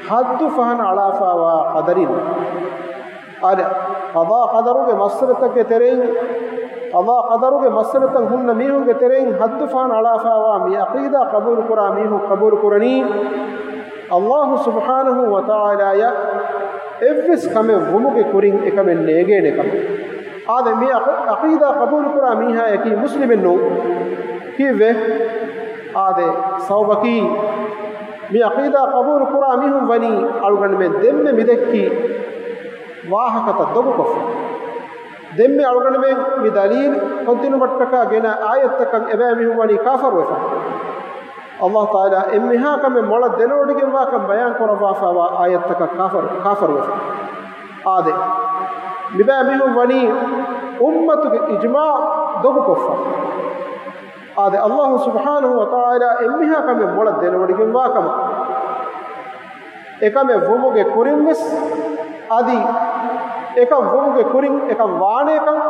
ޙައްދު ފަހަނަ އަޅާފައިވާ ޤަދަރީން. އާދެ، ޤަޟާ ޤަދަރުގެ މައްސަލަތަކުގެ ތެރެއިން، ޤަޟާ ޤަދަރުގެ މައްސަލަތައް ހުންނަ މީހުންގެ ތެރެއިން ޙައްދު ފަހަނަ އަޅާފައިވާ މި ޢަޤީދާ ޤަބޫލު ކުރާ މީހުން ޤަބޫލު ކުރަނީ، އައްލާހު ސުބްޙާނަހު ވަތަޢާލާއަށް އެއްވެސް ކަމެއް ވުމުގެ ކުރިން އެކަމެއް ނޭގޭނެ ކަމަށް. އާދެ، މި ޢަޤ-، ޢަޤީދާ ޤަބޫލު ކުރާ މީހާޔަކީ މުސްލިމެއް ނޫން. ކީއްވެ؟ އާދެ، ސަބަބަކީ، މި ޢަޤީދާ ޤަބޫލު ކުރާ މީހުން ވަނީ އަޅުގަނޑުމެން ދެންމެ މި ދެއްކި ވާހަކަތައް ދޮގުކޮށްފަ. ދެންމެ އަޅުގަނޑުމެން މި ދަލީލު ކޮށްދިނުމަށްޓަކާ ގެނަ އާޔަތްތަކަށް އެބައިމީހުން ވަނީ ކާފަރުވެފަ. އައްލާހު ތަޢާލާ އެންމެހާ ކަމެއް މޮޅަށް ދެނެވޮޑިގެންވާކަން ބަޔާން ކުރައްވާފައިވާ އާޔަތްތަކަށް ކާފަރު، ކާފަރުވެފަ. އާދެ، މިބައިމީހުން ވަނީ އުއްމަތުގެ އިޖްމާޢު ދޮގުކޮށްފަ. އާދެ، އައްލާހު ސުބްޙާނަހު ވަތަޢާލާ އެންމެހާ ކަމެއް މޮޅަށް ދެނެވޮޑިގެންވާކަމަށް، އެކަމެއް ވުމުގެ ކުރިންވެސް، އަދި އެކަން ވުމުގެ ކުރިން އެކަން ވާނޭކަން،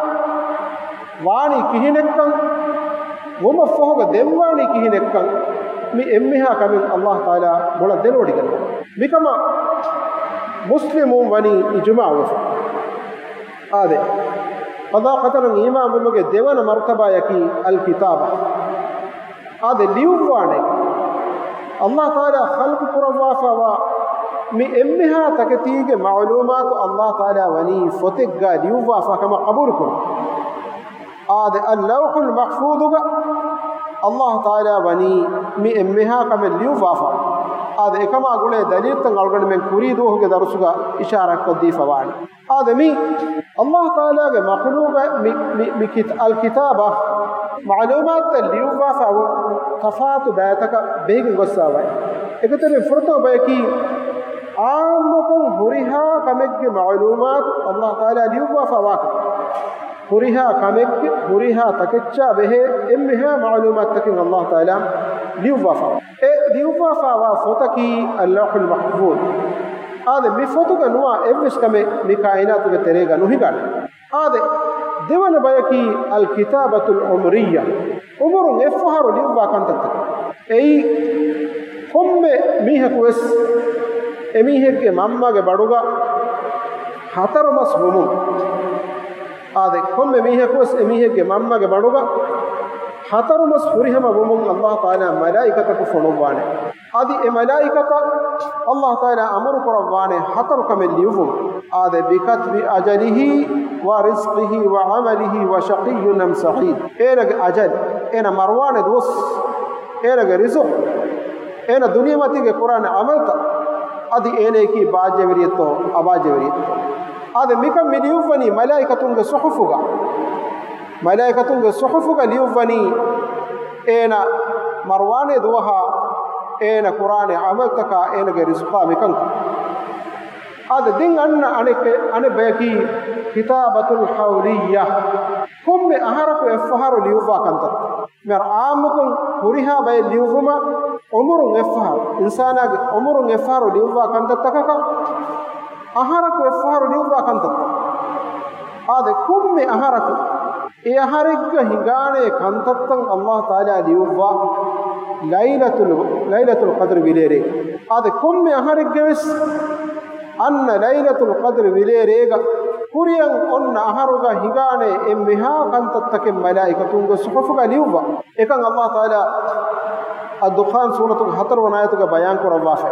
ވާނީ ކިހިނެއްކަން، ވުމަށްފަހުގަ ދެންވާނީ ކިހިނެއްކަން، މި އެންމެހާ ކަމެއް އައްލާހު ތަޢާލާ މޮޅަށް ދެނެވޮޑިގަންނަވާ. މިކަމަށް މުސްލިމުން ވަނީ އިޖުމާޢުވެފަ. އާދެ، ޤަޟާ ޤަދަރަށް އީމާންވުމުގެ ދެވަނަ މަރުތަބާޔަކީ އަލް ކިތާބަ. އާދެ، ލިޔުއްވާނެ. އައްލާހު ތަޢާލާ ޚަލްޤު ކުރައްވާފައިވާ މި އެންމެހާ ތަކެތީގެ މަޢުލޫމާތު އައްލާހު ތަޢާލާ ވަނީ ފޮތެއްގަ ލިޔުއްވާފަ ކަމަށް ޤަބޫލުކުރުން. އާދެ، އައްލައުޙުލް މަޙްފޫޡުގަ އައްލާހު ތަޢާލާ ވަނީ މި އެންމެހާ ކަމެއް ލިޔުއްވާފަ. އާދެ، އެކަމާ ގުޅޭ ދަލީލުތައް އަޅުގަނޑުމެން ކުރީ ދުވަހުގެ ދަރުސުގަ އިޝާރާތްކޮށްދީފަ ވާނެ. އާދެ، މި އައްލާހު ތަޢާލާގެ މަޚްލޫޤަށް މި، މި، މި ކިތ-، އަލް ކިތާބަ މަޢުލޫމާތުތައް ލިޔުއްވާފަ ވުން ތަފާތު ބައިތަކަށް ބެހިގެން ގޮއްސަވައި. އެކަތެރެ ފުރަތަމަ ބަޔަކީ ޢާއްމުކޮށް ހުރިހާ ކަމެއްގެ މަޢުލޫމާތު އައްލާހު ތަޢާލާ ލިޔުއްވާފަ ވާކަން. ހުރިހާ ކަމެއްގެ، ހުރިހާ ތަކެއްޗާ ބެހޭ އެންމެހާ މަޢުލޫމާތުތަކެއް އައްލާހު ތަޢާލާ ލިޔުއްވާފަ. އެ ލިޔުއްވާފަ ވާ ފޮތަކީ އައްލައުޙުލް މަޙްފޫޡު. އާދެ، މި ފޮތުގަ ނުވާ އެއްވެސް ކަމެއް މި ކާއިނާތުގެ ތެރޭގަ ނުހިނގާނެ. އާދެ، ދެވަނަ ބަޔަކީ އަލް ކިތާބަތުލް ޢުމްރިއްޔާ. އުމުރުން އެއްފަހަރު ލިޔުއްވާ ކަންތައްތަކެއް. އެއީ، ކޮންމެ މީހަކުވެސް އެމީހެއްގެ މަންމަގެ ބަޑުގަ ހަތަރު މަސް ވުމުން، އާދެ، ކޮންމެ މީހަކުވެސް އެމީހެއްގެ މަންމަގެ ބަޑުގަ ހަތަރު މަސް ފުރިހަމަ ވުމުން އައްލާހު ތަޢާލާ މަލާއިކަތަކު ފޮނުއްވާނެ. އަދި އެ މަލާއިކަތަށް އައްލާހު ތަޢާލާ އަމުރު ކުރައްވާނެ ހަތަރު ކަމެއް ލިޔުއްވުން. އާދެ، بكتب أجله ورزقه وعمله وشقي أم سعيد. އޭނަގެ އަޖަލް، އޭނަ މަރުވާނެ ދުވަސް، އޭނަގެ ރިޒުޤު، އޭނަ ދުނިޔެމަތީގެ ކުރާނެ ޢަމަލްތައް، އަދި އޭނަޔަކީ ބާއްޖަވެރިއެއްތޯ އަބާއްޖަވެރިއެއްތޯ. އާދެ، މިކަން މި ލިޔުއްވަނީ މަލާއިކަތުންގެ ޞުޙުފުގަ. މަލާއިކަތުންގެ ޞުޙުފުގަ ލިޔުއްވަނީ އޭނަ މަރުވާނެ ދުވަހާ އޭނަ ކުރާނެ ޢަމަލްތަކާ އޭނަގެ ރިޒުޤާ މިކަންކަން. އާދެ، ދެން އަންނަ އަނެއް، އަނެއް ބަޔަކީ ކިތާބަތުލް ޙައުލިއްޔާ. ކޮންމެ އަހަރަކު އެއްފަހަރު ލިޔުއްވާ ކަންތައް. މި ޢާއްމުކޮށް ހުރިހާ ބައެއް ލިޔުއްވުމަށް އުމުރުން އެއްފަހަރު، އިންސާނާގެ އުމުރުން އެއްފަހަރު ލިޔުއްވާ ކަންތައްތަކަކަށް އަހަރަކު އެއްފަހަރު ލިޔުއްވާ ކަންތައްތައް. އާދެ، ކޮންމެ އަހަރަކު އެ އަހަރެއްގަ ހިނގާނޭ ކަންތައްތައް އައްލާހު ތަޢާލާ ލިޔުއްވާ ލައިލަތުލް، ލައިލަތުލް ޤަދްރި ވިލޭރޭ. އާދެ، ކޮންމެ އަހަރެއްގަވެސް އަންނަ ލައިލަތުލް ޤަދްރި ވިލޭރޭގަ ކުރިއަށް އޮންނަ އަހަރުގަ ހިނގާނޭ އެންމެހާ ކަންތައްތަކެއް މަލާއިކަތުންގެ ޞުޙުފުގަ ލިޔުއްވާ. އެކަން އައްލާހު ތަޢާލާ އައްދުޚާން ސޫރަތުގެ ހަތަރުވަނަ އާޔަތުގަ ބަޔާން ކުރައްވާފަ.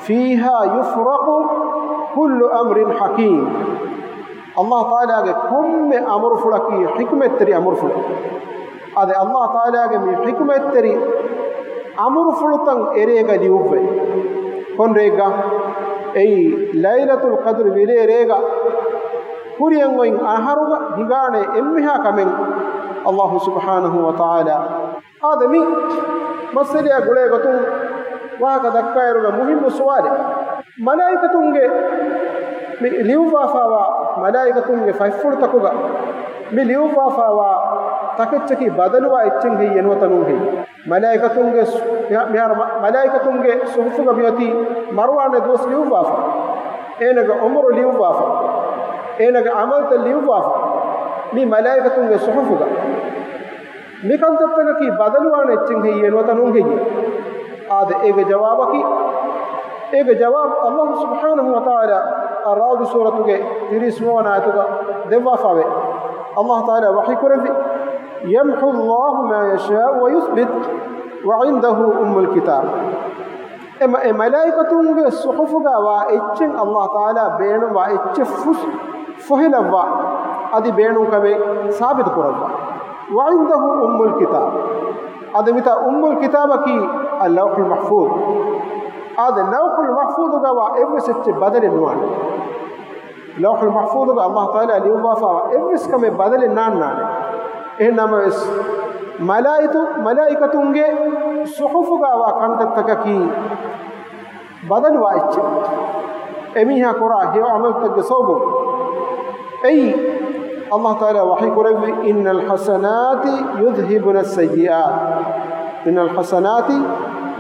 فيها يفرق كل أمر حكيم. އައްލާހު ތަޢާލާގެ ކޮންމެ އަމުރުފުޅަކީ ޙިކްމަތްތެރި އަމުރުފުޅެއް. އާދެ، އައްލާހު ތަޢާލާގެ މި ޙިކްމަތްތެރި އަމުރުފުޅުތައް އެރޭގަ ލިޔުއްވޭ. ކޮން ރޭގަ؟ އެއީ ލައިލަތުލް ޤަދްރި ވިލޭ ރޭގަ ކުރިއަށް އޮތް އަހަރުގަ ހިނގާނެ އެންމެހާ ކަމެއް އައްލާހު ސުބްޙާނަހު ވަ ތަޢާލާ. އާދެ، މި މައްސަލައާ ގުޅޭ ގޮތުން ވާހަކަ ދައްކާއިރުގަ މުހިއްމު ސުވާލެއް. މަލާއިކަތުންގެ މި ލިޔުއްވާފައިވާ، މަލާއިކަތުންގެ ފަތްފުޅުތަކުގަ މި ލިޔުއްވާފައިވާ ތަކެއްޗަކީ ބަދަލުވާ އެއްޗެއް ހެއްޔޭ ނުވަތަ ނޫން ހެއްޔޭ؟ މަލާއިކަތުންގެ ސު-، މިހާ-، މިހާރު މަ-، މަލާއިކަތުންގެ ސުހުފުގަ މިއޮތީ މަރުވާނެ ދުވަސް ލިޔުއްވާފަ. އޭނަގެ އުމުރު ލިޔުއްވާފަ. އޭނަގެ އަމަލްތައް ލިޔުއްވާފަ. މި މަލާއިކަތުންގެ ސުހުފުގަ. މި ކަންތައްތަކަކީ ބަދަލުވާނެ އެއްޗެއް ހެއްޔޭ ނުވަތަ ނޫން ހެއްޔޭ؟ އާދެ، އޭގެ ޖަވާބަކީ، އޭގެ ޖަވާބު އައްލާހު ސުބްޙާނަހު ވަތަޢާލާ އައްރަޢުދު ސޫރަތުގެ ތިރީސް ނުވަވަނަ އާޔަތުގަ ދެއްވާފަވޭ. އައްލާހު ތަޢާލާ ވަޙީ ކުރެއްވި، يمحو الله ما يشاء ويثبت وعنده أم الكتاب. އެ މަ-، އެ މަލާއިކަތުންގެ ސުޙުފުގަ ވާ އެއްޗެއް އައްލާހު ތަޢާލާ ބޭނުންވާ އެއްޗެއް ފުސް-، ފޮހެލައްވާ، އަދި ބޭނުންކަމެއް ސާބިތު ކުރައްވާ. وعنده أم الكتاب. އަދި މިތާ އުއްމުލް ކިތާބަކީ އައްލައުޙުލް މަޙްފޫޡު. އާދެ، ލައުޙުލް މަޙްފޫޡުގަ ވާ އެއްވެސް އެއްޗެއް ބަދަލެއް ނުވާނެ. ލައުޙުލް މަޙްފޫޡުގަ އައްލާހު ތަޢާލާ ލިޔުއްވާފަވާ އެއްވެސް ކަމެއް ބަދަލެއް ނާންނާނެ. އެހެން ނަމަވެސް، މަލާއިތު-، މަލާއިކަތުންގެ ސުޙުފުގަ ވާ ކަންތައްތަކަކީ ބަދަލުވާ އެއްޗެއް. އެމީހާ ކުރާ ހެޔޮ ޢަމަލުތަކުގެ ސަބަބުން. އެއީ، އައްލާހު ތަޢާލާ ވަޙީ ކުރެއްވި، إن الحسنات يذهبن السيئات، إن الحسنات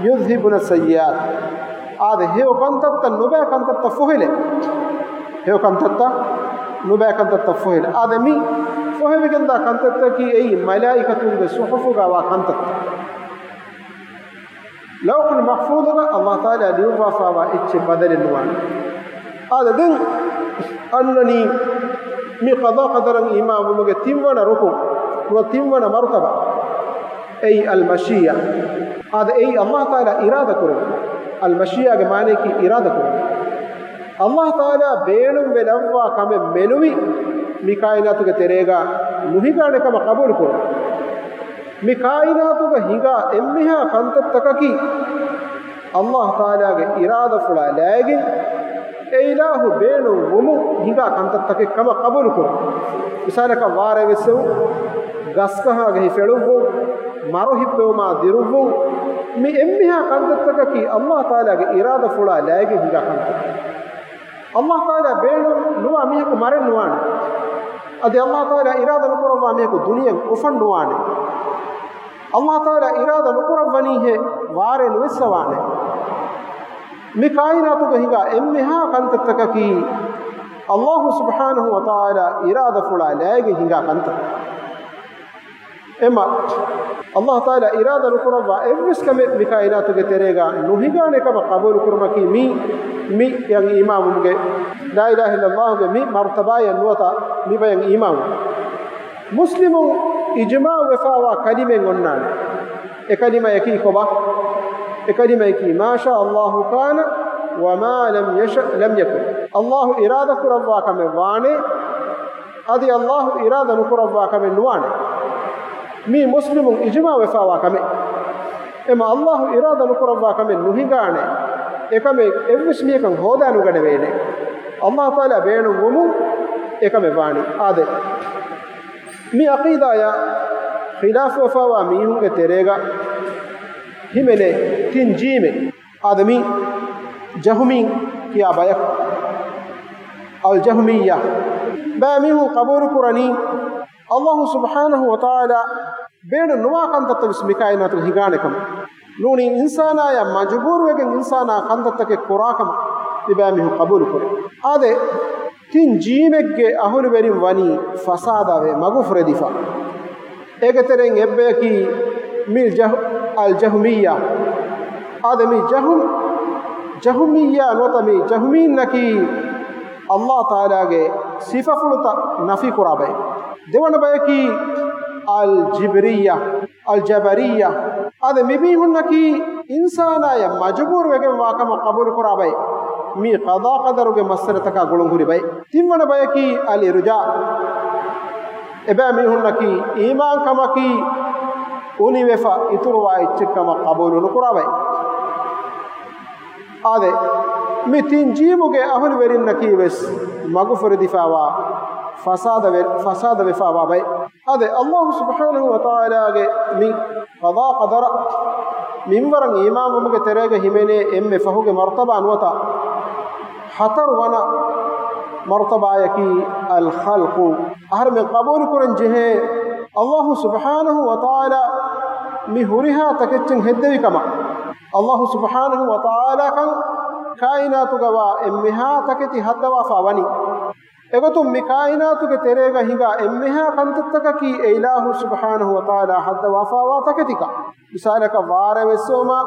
يذهبن السيئات. އާދެ، ހެޔޮ ކަންތައްތައް ނުބައި ކަންތައްތައް ފޮހެލޭ. ހެޔޮ ކަންތައްތައް ނުބައި ކަންތައްތައް ފޮހެލޭ. އާދެ، މި ފޮހެވިގެންދާ ކަންތައްތަކީ އެއީ މަލާއިކަތުންގެ ސުޙުފުގަ ވާ ކަންތައްތައް. ލައުޙުލް މަޙްފޫޡުގަ އައްލާހު ތަޢާލާ ލިޔުއްވާފަވާ އެއްޗެއް ބަދަލެއް ނުވާނެ. އާދެ، ދެން އަންނަނީ މި ޤަޟާ ޤަދަރަށް އީމާންވުމުގެ ތިންވަނަ ރުކުން، ނުވަތަ ތިންވަނަ މަރުތަބާ. އެއީ އަލްމަޝިއްޔާ. އާދެ، އެއީ އައްލާހު ތަޢާލާ އިރާދަ ކުރުން. އަލްމަޝިއްޔާގެ މާނަޔަކީ އިރާދަ ކުރުން. އައްލާހު ތަޢާލާ ބޭނުންވެލައްވާ ކަމެއް މެނުވީ މި ކާއިނާތުގެ ތެރޭގަ ނުހިނގާނެ ކަމަށް ޤަބޫލު ކުރުން. މި ކާއިނާތުގަ ހިނގާ އެންމެހާ ކަންތައްތަކަކީ އައްލާހު ތަޢާލާގެ އިރާދަފުޅާ ލައިގެން، އެ އިލާހު ބޭނުން ވުމުން ހިނގާ ކަންތައްތަކެއް ކަމަށް ޤަބޫލު ކުރުން. މިސާލަކަށް، ވާރޭ ވެއްސެވުން، ގަސްގަހާގެ ހިފެޅުއްވުން، މަރު ހިއްޕެވުމާ ދިރުއްވުން، މި އެންމެހާ ކަންތައްތަކަކީ އައްލާހު ތަޢާލާގެ އިރާދަފުޅާ ލައިގެން ހިނގާ ކަންތައް. އައްލާހު ތަޢާލާ ބޭނުން ނުވާ މީހަކު މަރެއް ނުވާނެ. އަދި އައްލާހު ތަޢާލާ އިރާދަ ނުކުރައްވާ މީހަކު ދުނިޔެއަށް އުފަން ނުވާނެ. އައްލާހު ތަޢާލާ އިރާދަ ނުކުރައްވަނީހޭ ވާރޭ ނުވެއްސަވާނެ. މި ކާއިނާތުގަ ހިނގާ އެންމެހާ ކަންތައްތަކަކީ އައްލާހު ސުބްޙާނަހު ވަތަޢާލާ އިރާދަފުޅާ ލައިގެން ހިނގާ ކަންތައް. އެމަ، އައްލާހު ތަޢާލާ އިރާދަ ނުކުރައްވާ އެއްވެސް ކަމެއް މި ކާއިނާތުގެ ތެރޭގަ ނުހިނގާނެ ކަމަށް ޤަބޫލު ކުރުމަކީ މީ، މި ޔަން އީމާންވުމުގެ، ލާ އިލާހަ އިއްލައްލާހުގެ މި މަރުތަބާޔަށް ނުވަތަ މި ބަޔަން އީމާންވުން. މުސްލިމުން އިޖްމާޢު ވެފާވާ ކަލިމެއް އޮންނާނެ. އެ ކަލިމަޔަކީ ކޮބާ؟ އެ ކަލިމަޔަކީ، ما شاء الله كان وما لم يشأ لم يكن. އައްލާހު އިރާދަ ކުރައްވާ ކަމެއް ވާނެ، އަދި އައްލާހު އިރާދަ ނުކުރައްވާ ކަމެއް ނުވާނެ. މީ މުސްލިމުން އިޖްމާޢު ވެފާވާ ކަމެއް. އެމަ އައްލާހު އިރާދަ ނުކުރައްވާ ކަމެއް ނުހިނގާނެ. އެކަމެއް އެއްވެސް މީހަކަށް ހޯދާ ނުގަނެވޭނެ. އައްލާހު ތަޢާލާ ބޭނުން ވުމުން އެކަމެއް ވާނީ. އާދެ، މި ޢަޤީދާޔާ ޚިލާފުވެފާވާ މީހުންގެ ތެރޭގަ ހިމެނޭ ތިން ޖީމެއް. އާދެ، މީ ޖަހުމީ ކިޔާ ބަޔަކު، އަލް ޖަހުމިއްޔާ. ބައެއް މީހުން ޤަބޫލު ކުރަނީ އައްލާހު ސުބްޙާނަހު ވަތަޢާލާ ބޭނުން ނުވާ ކަންތައްތައް ވެސް މި ކާއިނާތުގަ ހިނގާނެ ކަމަށް. ނޫނީ އިންސާނާޔަށް މަޖުބޫރުވެގެން އިންސާނާ ކަންތައްތަކެއް ކުރާ ކަމަށް މި ބައެއް މީހުން ޤަބޫލު ކުރޭ. އާދެ، ތިން ޖީމެއްގެ އަހުލުވެރިން ވަނީ ފަސާދަވެ މަގުފުރެދިފަ. އޭގެ ތެރެއިން އެއްބަޔަކީ މި ޖަހު-، އަލް ޖަހުމިއްޔާ. އާދެ، މި ޖަހު-، ޖަހުމިއްޔާ ނުވަތަ މި ޖަހުމީންނަކީ އައްލާހު ތަޢާލާގެ ސިފަފުޅުތައް ނަފީ ކުރާ ބައެއް. ދެވަނަ ބަޔަކީ އަލް ޖިބްރިއްޔާ، އަލް ޖަބަރިއްޔާ. އާދެ، މި މީހުންނަކީ އިންސާނާޔަށް މަޖުބޫރުވެގެން ވާ ކަމަށް ޤަބޫލު ކުރާ ބައެއް. މީ ޤަޟާ ޤަދަރުގެ މައްސަލަތަކާ ގުޅުން ހުރި ބައެއް. ތިންވަނަ ބަޔަކީ އަލް އިރުޖާ. އެބައިމީހުންނަކީ އީމާންކަމަކީ އުނިވެފަ އިތުރުވާ އެއްޗެއްކަމަށް ޤަބޫލު ނުކުރާ ބައެއް. އާދެ، މި ތިން ޖީމުގެ އަހުލުވެރިންނަކީ ވެސް މަގުފުރެދިފާވާ ފަސާދަވެ-، ފަސާދަވެފާވާ ބައެއް. އާދެ، އައްލާހު ސުބްޙާނަހު ވަތަޢާލާގެ މި ޤަޟާ ޤަދަރަށް މިންވަރަށް އީމާންވުމުގެ ތެރޭގަ ހިމެނޭ އެންމެ ފަހުގެ މަރުތަބާ ނުވަތަ ހަތަރު ވަނަ މަރުތަބާޔަކީ އަލް ޚަލްޤު. އަހަރެމެން ޤަބޫލު ކުރަން ޖެހޭ އައްލާހު ސުބްޙާނަހު ވަތަޢާލާ މި ހުރިހާ ތަކެއްޗެއް ހެއްދެވި ކަމަށް، އައްލާހު ސުބްޙާނަހު ވަތަޢާލާ ކަން ކާއިނާތުގަވާ އެންމެހާ ތަކެތި ހައްދަވާފާ ވަނީ. އެގޮތުން މި ކާއިނާތުގެ ތެރޭގަ ހިނގާ އެންމެހާ ކަންތައްތަކަކީ އެ އިލާހު ސުބްޙާނަހު ވަތަޢާލާ ހައްދަވާފާވާ ތަކެތިކަން. މިސާލަކަށް، ވާރޭވެސް ވުމާ،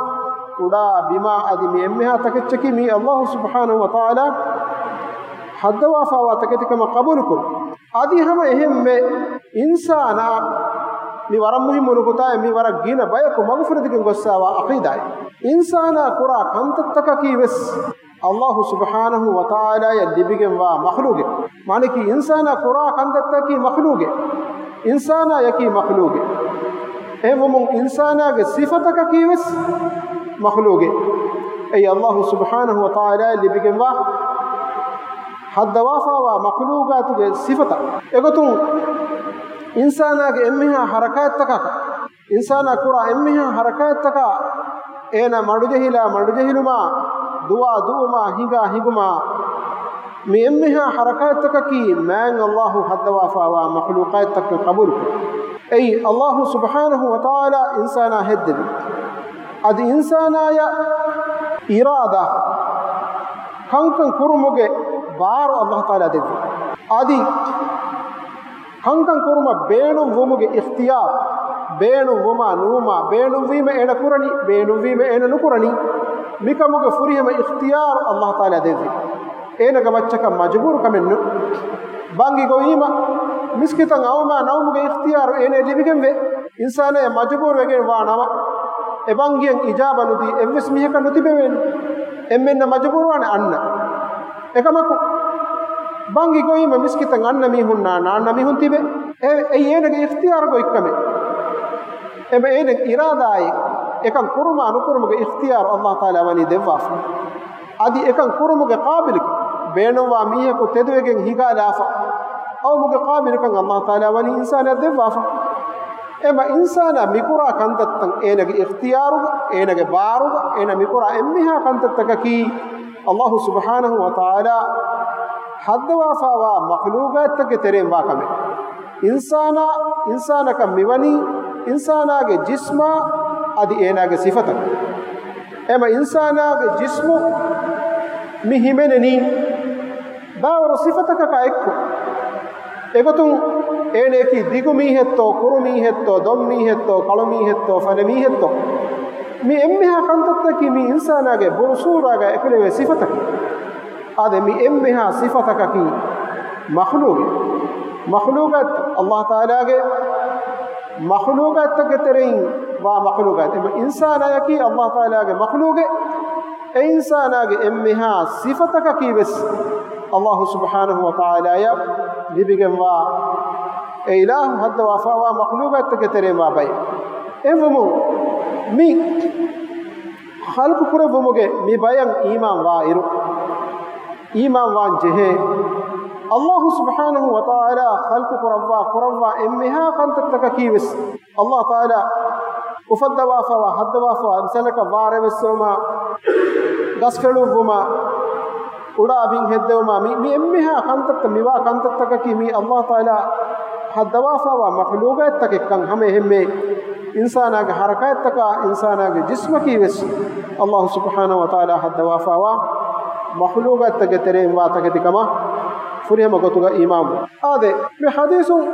ކުޑާ ބިމާ އަދި މި އެންމެހާ ތަކެއްޗަކީ މީ އައްލާހު ސުބްޙާނަހު ވަތަޢާލާ ހައްދަވާފާވާ ތަކެތިކަމަށް ޤަބޫލުކުރުން. އަދި ހަމަ އެހެންމެ އިންސާނާ، މި ވަރަށް މުހިއްމު ނުކުތާއެއް، މި ވަރަށް ގިނަ ބަޔަކު މަގުފުރެދިގެން ގޮއްސާވާ ޢަޤީދާއެއް. އިންސާނާ ކުރާ ކަންތައްތަކަކީ ވެސް އައްލާހު ސުބްޙާނަހު ވަތަޢާލާޔަށް ލިބިގެންވާ މަޚްލޫގެއް. މާނައަކީ އިންސާނާ ކުރާ ކަންތައްތަކީ މަޚްލޫގެއް. އިންސާނާޔަކީ މަޚްލޫގެއް. އެހެންވުމުން އިންސާނާގެ ސިފަތަކަކީ ވެސް މަޚްލޫގެއް. އެއީ އައްލާހު ސުބްޙާނަހު ވަތަޢާލާޔަށް ލިބިގެންވާ ހައްދަވާފާވާ މަޚްލޫގާތުގެ ސިފަތައް. އެގޮތުން އިންސާނާގެ އެންމެހާ ޙަރަކާތްތަކަކަށް، އިންސާނާ ކުރާ އެންމެހާ ޙަރަކާތްތަކާ، އޭނަ މަޑުޖެހިލާ މަޑުޖެހިލުމާ، ދުވާ ދުވުމާ، ހިނގާ ހިނގުމާ، މި އެންމެހާ ޙަރަކާތްތަކަކީ މާތް އައްލާހު ހައްދަވާފާވާ މަޚްލޫޤާތްތަކަށް ޤަބޫލުކުރުން. އެއީ އައްލާހު ސުބްޙާނަހު ވަތަޢާލާ އިންސާނާ ހެއްދެވި. އަދި އިންސާނާޔަށް އިރާދާ، ކަންކަން ކުރުމުގެ ބާރު އައްލާހު ތަޢާލާ ދެއްވި. އަދި ކަންކަން ކުރުމަށް ބޭނުން ވުމުގެ އިޚްތިޔާރު، ބޭނުން ވުމާ ނުވުމާ، ބޭނުންވީމަ އޭނަ ކުރަނީ، ބޭނުންވީމަ އޭނަ ނުކުރަނީ، މިކަމުގެ ފުރިހަމަ އިޚްތިޔާރު އައްލާހު ތަޢާލާ ދެއްވި. އޭނަގެ މައްޗަކަށް މަޖުބޫރު ކަމެއް ނޫން. ބަންގި ގޮވީމަ، މިސްކިތަށް އައުމާ ނައުމުގެ އިޚްތިޔާރު އޭނަޔަށް ލިބިގެންވޭ. އިންސާނާޔަށް މަޖުބޫރުވެގެން ވާ ނަމަ، އެ ބަންގިއަށް އިޖާބަ ނުދީ އެއްވެސް މީހަކަށް ނުތިބެވޭނެ. އެންމެންނަށް މަޖުބޫރުވާނެ އަންނަ. އެކަމަކު، ބަންގި ގޮވީމަ މިސްކިތަށް އަންނަ މީހުންނާ ނާންނަ މީހުން ތިބެ. އެ، އެއީ އޭނަގެ އިޚްތިޔާރު ގޮތްކަމެއް. އެމަ އޭނަގެ އިރާދާއެއް، އެކަން ކުރުމާ ނުކުރުމުގެ އިޚްތިޔާރު އައްލާހު ތަޢާލާ ވަނީ ދެއްވާފަ. އަދި އެކަން ކުރުމުގެ ޤާބިލުކަން، ބޭނުންވާ މީހަކު ތެދުވެގެން ހިނގާލާފަ އައުމުގެ ޤާބިލުކަން އައްލާހު ތަޢާލާ ވަނީ އިންސާނާއަށް ދެއްވާފަ. އެމަ އިންސާނާ މިކުރާ ކަންތައްތައް އޭނަގެ އިޚްތިޔާރުގަ، އޭނަގެ ބާރުގަ، އޭނަ މިކުރާ އެންމެހާ ކަންތައްތަކަކީ އައްލާހު ސުބްޙާނަހު ވަތަޢާލާ ހައްދަވާފާވާ މަޚްލޫޤާތްތަކުގެ ތެރެއިން ވާ ކަމެއް. އިންސާނާ، އިންސާނަކަށް މިވަނީ އިންސާނާގެ ޖިސްމާ އަދި އޭނާގެ ސިފަތަކުން. އެމަ އިންސާނާގެ ޖިސްމު މި ހިމެނެނީ ބާވަރު ސިފަތަކަކާ އެއްކޮށް. އެގޮތުން އޭނަޔަކީ ދިގު މީހެއްތޯ، ކުރު މީހެއްތޯ، ދޮން މީހެއްތޯ، ކަޅު މީހެއްތޯ، ފަނެ މީހެއްތޯ، މި އެންމެހާ ކަންތައްތަކީ މި އިންސާނާގެ ބުރު ސޫރާގަ އެކުލެވޭ ސިފަތަކެއް. އާދެ، މި އެންމެހާ ސިފަތަކަކީ މަޚްލޫގެއް. މަޚްލޫގަތް އައްލާހު ތަޢާލާގެ މަޚްލޫގާތްތަކުގެ ތެރެއިން ވާ މަޚްލޫގާތް. އެމަ އިންސާނާޔަކީ އައްލާހު ތަޢާލާގެ މަޚްލޫގެއް. އެ އިންސާނާގެ އެންމެހާ ސިފަތަކަކީ ވެސް އައްލާހު ސުބްޙާނަހު ވަތަޢާލާޔަށް ލިބިގެންވާ، އެ އިލާހު ހައްދަވާފާވާ މަޚްލޫގާތްތަކުގެ ތެރެއިން ވާ ބައެއް. އެހެންވުމުން މި ޚަލްޤު ކުރެއްވުމުގެ މި ބަޔަށް އީމާން ވާ އިރު، އީމާން ވާން ޖެހޭ، އައްލާހު ސުބްޙާނަހު ވަތަޢާލާ ޚަލްޤު ކުރައްވާ، ކުރައްވާ އެންމެހާ ކަންތައްތަކަކީ ވެސް އައްލާހު ތަޢާލާ އުފައްދަވާފަވާ، ހައްދަވާފަވާ، މިސާލަކަށް ވާރޭވެސް ވުމާ، ގަސް ފެޅުއްވުމާ، އުޑާ ބިން ހެއްދެވުމާ، މި، މި އެންމެހާ ކަންތައްތައް، މިވާ ކަންތައްތަކަކީ މީ އައްލާހު ތަޢާލާ ހައްދަވާފަވާ މަޚްލޫގާތްތަކެއްކަން ހަމަ އެހެންމެ އިންސާނާގެ ޙަރަކާތްތަކާ، އިންސާނާގެ ޖިސްމަކީ ވެސް އައްލާހު ސުބްޙާނަހު ވަތަޢާލާ ހައްދަވާފަވާ މަޚްލޫގާތްތަކުގެ ތެރެއިން ވާ ތަކެތިކަމަށް ފުރިހަމަ ގޮތުގަ އީމާންވުން. އާދެ، މި ޙަދީޘުން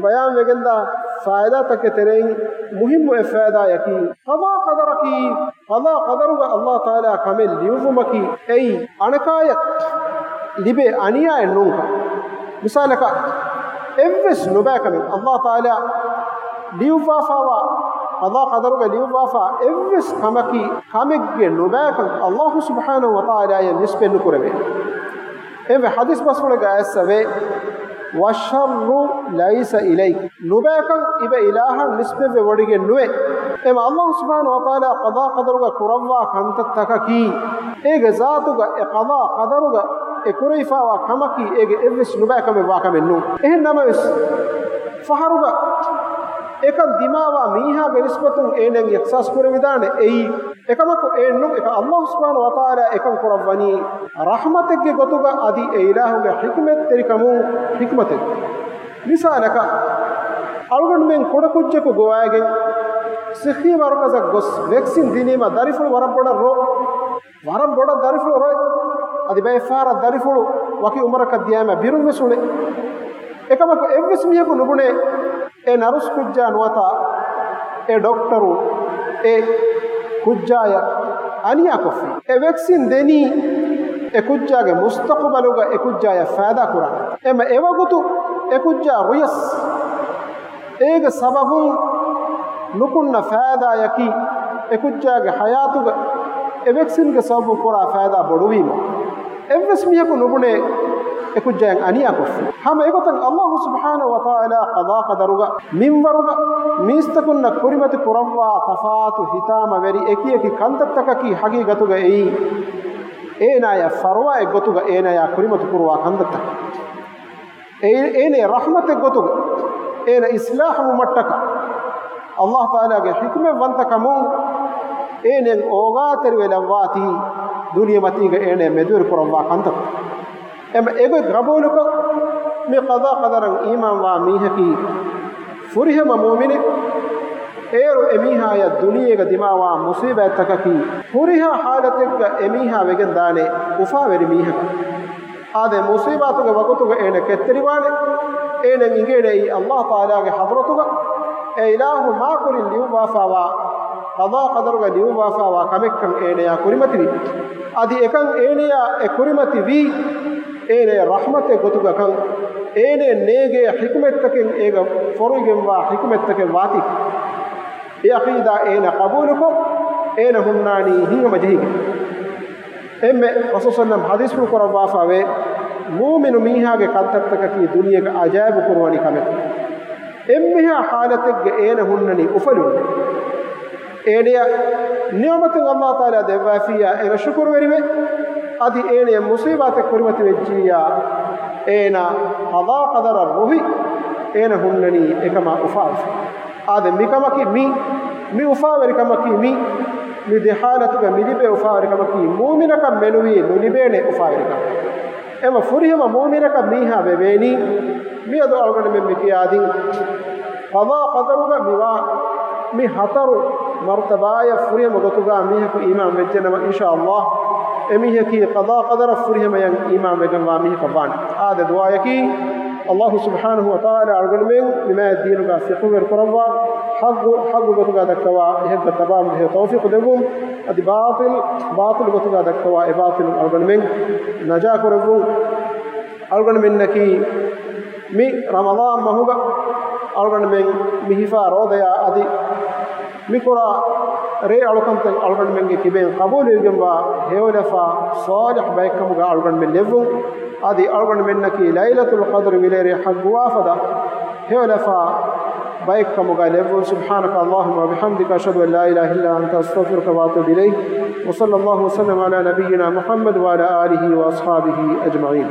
ބަޔާންވެގެންދާ ފައިދާތަކުގެ ތެރެއިން މުހިއްމު އެއް ފައިދާޔަކީ، ޤަޟާ ޤަދަރަކީ، ޤަޟާ ޤަދަރުގަ އައްލާހު ތަޢާލާ ކަމެއް ލިޔުއްވުމަކީ، އެއީ އަނެކާޔަށް ލިބޭ އަނިޔާއެއް ނޫންކަން. މިސާލަކަށް، އެއްވެސް ނުބައި ކަމެއް އައްލާހު ތަޢާލާ ލިޔުއްވާފަވާ، ޤަޟާ ޤަދަރުގަ ލިޔުއްވާފަ އެއްވެސް ކަމަކީ، ކަމެއްގެ ނުބައިކަން އައްލާހު ސުބްޙާނަހު ވަތަޢާލާޔަށް ނިސްބަތް ނުކުރެވޭ. އެވެ ޙަދީޘް ބަސްފުޅެއްގަ އައިސްފަވޭ، "وَالشَّرُّ لَيْسَ إِلَيْكَ." ނުބައިކަން އިބަ އިލާހަށް ނިސްބަތްވެ ވޮޑިގެން ނުވޭ. އެމަ އައްލާހު ސުބްޙާނަހު ވަތަޢާލާ ޤަޟާ ޤަދަރުގަ ކުރައްވާ ކަންތައްތަކަކީ، އޭގެ ޒާތުގަ އެ ޤަޟާ ޤަދަރުގަ އެ ކުރެވިފަވާ ކަމަކީ އޭގެ އެއްވެސް ނުބައި ކަމެއް ވާ ކަމެއް ނޫން. އެހެން ނަމަވެސް، ފަހަރުގަ އެކަން ދިމާވާ މީހާގެ ނިސްބަތުން އޭނައަށް އިޙްސާސް ކުރެވިދާނެ އެއީ، އެކަމަކު އެއެއްނޫން، އެކަން އައްލާހު ސުބްޙާނަހު ވަތަޢާލާ އެކަން ކުރައްވަނީ ރަޙްމަތެއްގެ ގޮތުގަ އަދި އެ އިލާހުގެ ޙިކްމަތްތެރިކަމުން، ޙިކްމަތެއް. މިސާލަކަށް، އަޅުގަނޑުމެން ކުޑަކުއްޖަކު ގޮވާގެން ޞިއްޙީ މަރުކަޒަށް ގޮސް ވެކްސިން ދިނީމަ ދަރިފުޅު ވަރަށް ބޮޑަށް ރޯ. ވަރަށް ބޮޑަށް ދަރިފުޅު ރޮއެ. އަދި ބައެއްފަހަރަށް ދަރިފުޅު ވަކި އުމަރަކަށް ދިޔައިމަ ބިރުން ވެސް އުޅޭ. އެކަމަކު އެއްވެސް މީހަކު ނުބުނޭ، އެ ނަރުސް ކުއްޖާ ނުވަތަ އެ ޑޮކްޓަރު އެ ކުއްޖާޔަށް އަނިޔާކޮށްފި. އެ ވެކްސިން ދެނީ އެ ކުއްޖާގެ މުސްތަޤުބަލުގަ އެ ކުއްޖާޔަށް ފައިދާ ކުރާނެ. އެމަ އެވަގުތު އެ ކުއްޖާ ރުޔަސް އޭގެ ސަބަބުން ނުކުންނަ ފައިދާޔަކީ، އެ ކުއްޖާގެ ހަޔާތުގަ އެ ވެކްސިންގެ ސަބަބުން ކުރާ ފައިދާ ބޮޑުވީމަ. އެއްވެސް މީހަކު ނުބުނޭ އެ ކުއްޖާއަށް އަނިޔާކޮށްފި. ހަމަ އެގޮތަށް ﷲ ސުބްޙާނަހޫ ވަތަޢާލާ ޤަޟާ ޤަދަރުގަ މިންވަރުގަ މީސްތަކުންނަށް ކުރިމަތި ކުރައްވާ ތަފާތު ހިތާމަވެރި އެކިއެކި ކަންތައްތަކަކީ ޙަޤީޤަތުގަ އެއީ އޭނާޔަށް ފަރުވާއެއްގޮތުގަ އޭނާޔާ ކުރިމަތި ކުރުވާ ކަންތައްތަކެއް. އޭ، އޭނަ ރަޙްމަތެއްގޮތުގަ، އޭނަ އިޞްލާޙުވުމަށްޓަކާ، ﷲ ތަޢާލާގެ ޙިކުމަތްވަންތަކަމުން އޭނައަށް އޯގާތެރިވެލައްވާތީ، ދުނިޔެމަތީގަ އޭނަ މެދުވެރި ކުރައްވާ ކަންތައް. އެމަ އެގޮތް ގަބޫލުކޮށް، މި ޤަޟާ ޤަދަރަށް އީމާންވާ މީހަކީ ފުރިހަމަ މުއުމިނެއް. އޭރު އެމީހާޔަށް ދުނިޔޭގަ ދިމާވާ މުޞީބާތްތަކަކީ، ހުރިހާ ޙާލަތެއްގަ އެމީހާ ވެގެންދާނެ އުފާވެރި މީހަކަށް. އާދެ، މުޞީބާތުގެ ވަގުތުގަ އޭނަ ކެތްތެރިވާނެ، އޭނަ އިނގޭނެ އެއީ ﷲ ތަޢާލާގެ ޙަޟްރަތުގަ އެ އިލާހު މާކުރިން ލިޔުއްވާފާވާ، ޤަޟާ ޤަދަރުގަ ލިޔުއްވާފާވާ ކަމެއްކަން އޭނަޔާ ކުރިމަތިވި. އަދި އެކަން އޭނަޔާ އެ ކުރިމަތިވީ، އޭނަޔަށް ރަޙްމަތެއް ގޮތުގަ ކަން، އޭނަޔަށް ނޭގޭ ޙިކުމަތްތަކެއް، އޭގަ ފޮރުވިގެންވާ ޙިކުމަތްތަކެއް ވާތީ. އެ ޢަޤީދާ އޭނަ ޤަބޫލުކޮށް، އޭނަ ހުންނާނީ ހިތްހަމަޖެހިގެން. އެންމެ ރަސޫލު ޞައްލަﷲ ޢަލައިހި ވަސައްލަމަ ޙަދީޘްފުޅު ކުރައްވާފަވޭ، މުއުމިނު މީހާގެ ކަންތައްތަކަކީ ދުނިޔޭގަ ޢަޖާއިބު ކުރުވަނި ކަމެއް. އެންމެހާ ޙާލަތެއްގަ އޭނަ ހުންނަނީ އުފަލުން. އޭނަޔަށް ނިޢުމަތެއް ﷲ ތަޢާލާ ދެއްވާފިއްޔާ އޭނަ ޝުކުރުވެރިވެ، އަދި އޭނަޔަށް މުޞީބާތެއް ކުރިމަތިވެއްޖިއްޔާ، އޭނަ ޤަޟާ ޤަދަރަށް ރުހި އޭނަ ހުންނަނީ އެކަމާ އުފާވެފަ. އާދެ، މިކަމަކީ މި، މި އުފާވެރިކަމަކީ މި، މި ދެ ޙާލަތުގަ މި ލިބޭ އުފާވެރިކަމަކީ މުއުމިނަކަށް މެނުވީ ނުލިބޭނެ އުފާވެރިކަން. އެމަ ފުރިހަމަ މުއުމިނަކަށް މީހާ ވެވޭނީ، މިއަދު އަޅުގަނޑުމެން މި ކިޔާދިން ޤަޟާ ޤަދަރުގަ މިވާ މި ހަތަރު މަރުތަބާޔަށް ފުރިހަމަ ގޮތުގަ މީހަކު އީމާން ވެއްޖެނަމަ، އިންޝާﷲ، އެމީހަކީ ޤަޟާ ޤަދަރަށް ފުރިހަމަޔަށް އީމާން ވެގެންވާ މީހަކަށް ވާނެ. އާދެ، ދުޢާޔަކީ، ﷲ ސުބްޙާނަހޫ ވަތަޢާލާ އަޅުގަނޑުމެން މި މާތް ދީނުގަ ފިޤުހުވެރި ކުރައްވާ، ޙައްޤު، ޙައްޤު ގޮތުގަ ދައްކަވާ އެހެއްގަ ތަބާވުމުގެ ތައުފީޤު ދެއްވުން، އަދި ބާޠިލް، ބާޠިލް ގޮތުގަ ދައްކަވާ އެ ބާޠިލުން އަޅުގަނޑުމެން ނަޖާ ކުރެއްވުން. އަޅުގަނޑުމެންނަކީ މި ރަމަޟާން މަހުގަ އަޅުގަނޑުމެން މި ހިފާ ރޯދަޔާ އަދި މި ކުރާ ރޭ އަޅުކަންތައް އަޅުގަނޑުމެންގެ ކިބައިން ޤަބޫލުވެގެންވާ ހެޔޮލަފާ ޞާލިޙު ބައެއްކަމުގަ އަޅުގަނޑުމެން ލެއްވުން. އަދި އަޅުގަނޑުމެންނަކީ ލައިލަތުލް ޤަދްރި ވިލޭރޭ ޙައްޤުވާ ފަދަ ހެޔޮލަފާ ބައެއްކަމުގަ ލެއްވުން. سبحانك اللهم وبحمدك، أشهد أن لا إله إلا أنت، أستغفرك وأتوب إليك. وصلى الله وسلم على نبينا محمد وعلى آله وأصحابه أجمعين.